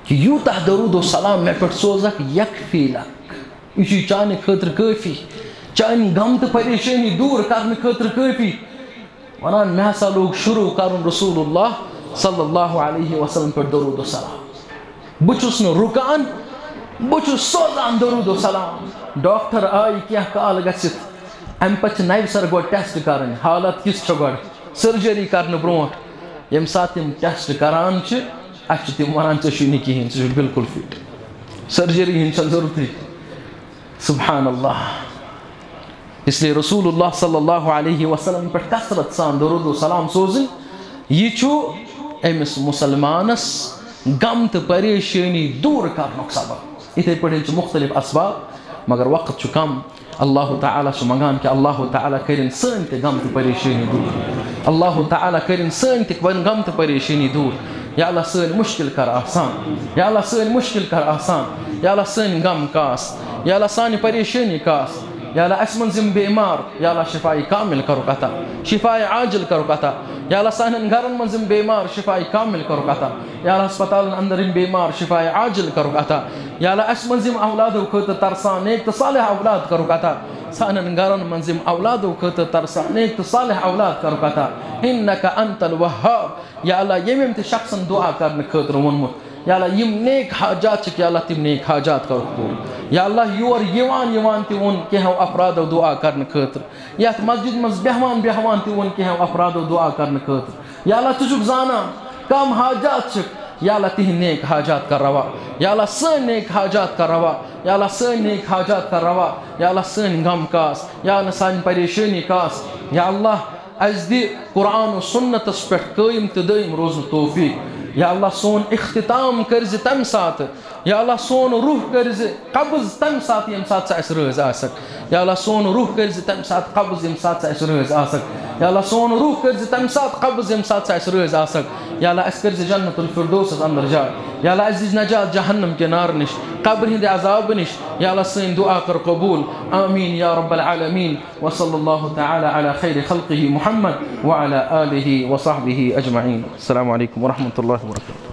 کہِ یوٗتاہ درود و سلام مےٚ پٮ۪ٹھ سوزَکھ، یکفی لک، یہِ چھُے چانہِ خٲطرٕ کٲفی، چانہِ غم تہٕ پریشٲنی دوٗر کرنہٕ خٲطرٕ کٲفی۔ وَنان مےٚ ہسا لوگ شروع کرُن رسول اللہ صلی اللہ علیہ وسلم پٮ۪ٹھ درود و سلام۔ بہٕ چھُس نہٕ رُکان، بہٕ چھُس سوزان درود و سلام۔ ڈاکٹر آیہِ کینٛہہ کال گٔژھِتھ، اَمہِ پَتہٕ چھِ نَوِ سَرٕ گۄڈٕ ٹیسٹ کَرٕنۍ، حالت کِژھ چھےٚ گۄڈٕ، سٔرجری کَرنہٕ برونٛٹھ۔ ییٚمہِ ساتہٕ تِم ٹیسٹ کَران چھِ، اَسہِ چھِ تِم وَنان، "ژےٚ چھُے نہٕ کِہیٖنۍ، ژٕ چھُکھ بِلکُل فِٹ، سٔرجری ہِنٛز چھَنہٕ ضروٗرتٕے۔" سبحان اللہ۔ اس لیے رسول اللہ صلی اللہ علیہ وسلم پٮ۪ٹھ کثرت سان درود و سلام سوزٕنۍ، یہِ چھُ أمِس مُسلمانَس غم تہٕ پریشٲنی دوٗر کرنُک سبب۔ یِتھے پٲٹھۍ چھِ مُختٔلِف اسباب، مگر وقت چھُ کم۔ اللہ تعالیٰ چھُ منٛگان کہِ اللہ تعالیٰ کٔرِن سٲنۍ تہِ غم تہٕ پریشٲنی دوٗر۔ اللہ تعالیٰ کٔرِن سٲنۍ تہِ غم تہٕ پریشٲنی دوٗر۔ یا اللہ، سٲنۍ مُشکِل کر آسان۔ یا اللہ، سٲنۍ مُشکِل کر آسان۔ یا اللہ، سٲنۍ غم کاس۔ یا اللہ، سانہِ پریشٲنی کاس۔ یا اللہ، اَسہِ منٛز یِم بیمار، یا اللہ، شفاء کامل کرُکھ عطا، شفاء عاجل کرُکھ عطا۔ یا اللہ، سانٮ۪ن گرن منٛز یِم بیمار، شفاء کامل کرُکھ عطا۔ یا اللہ، ہسپتالن اندر یِم بیمار، شفاء عاجل کرُکھ عطا۔ یا اللہ، اَسہِ منٛز یِم اولادو خٲطرٕ ترسان نیک تہٕ صالح اولاد کرُکھ عطا۔ سانٮ۪ن گرن منٛز یِم اولادو خٲطرٕ ترسان نیک تہٕ صالح اولاد کرُکھ عطا۔ انک انت الوہاب۔ یا اللہ، ییٚمۍ ییٚمۍ تہِ شخصن دعا کرنہٕ خٲطرٕ ووٚنمُت، یا اللہ، یِم نیک حاجات چھِکھ، یا اللہ، تِم نیک حاجات کرُکھ پوٗرٕ۔ یا اللہ، یور یِوان یِوان تہِ ووٚن کینٛہو افرادو دعا کرنہٕ خٲطرٕ، یتھ مسجد منٛز بیہوان بیہوان تہِ ووٚن کینٛہو افرادو دعا کرنہٕ خٲطرٕ۔ یا اللہ، ژٕ چھُکھ زانان کم حاجات چھِکھ، یا اللہ، تِہنٛدۍ نیک حاجات کر روا۔ یا اللہ، سٲنۍ نیک حاجات کر روا۔ یا اللہ، سٲنۍ نیک حاجات کر روا۔ یا اللہ، سٲنۍ غم کاس۔ یا اللہ، سانہِ پریشٲنی کاس۔ یا اللہ، اَسہِ دِ قرآن و سنتس پٮ۪ٹھ قٲیِم تہٕ دٲیِم روزنُک توفیق۔ یا اللہ، سون اختتام کٔرۍ زِ تَمہِ ساتہٕ۔ یا اللہ، سون روح کٔرۍ زِ قبض تَمہِ ساتہٕ، ییٚمہِ ساتہٕ ژٕ اَسہِ رٲضۍ آسکھ۔ یا اللہ، سون روح کٔرۍ زِ تَمہِ ساتہٕ قبض، ییٚمہِ ساتہٕ ژٕ اَسہِ رٲضۍ آسکھ۔ یا اللہ، سون روح کٔرۍ زِ تَمہِ ساتہٕ قبض، ییٚمہِ ساتہٕ ژٕ اَسہِ رٲضۍ آسکھ۔ یا اللہ، اَسہِ کٔرۍ زِ جنت الفردوسس اندر جاے۔ یا اللہ، اَسہِ دِ نجات جہنم کہِ نارٕ نِش، قبرِ ہِنٛدِ عذابہٕ نِش۔ یا اللہ، سٲنۍ دعا کر قبوٗل۔ آمین یا رب العالمین۔ وصلی اللہ تعالی علی خیر خلقہ محمد وعلی آلہ وصحبہ اجمعین۔ السلام علیکم ورحمۃ اللہ وبرکاتہ۔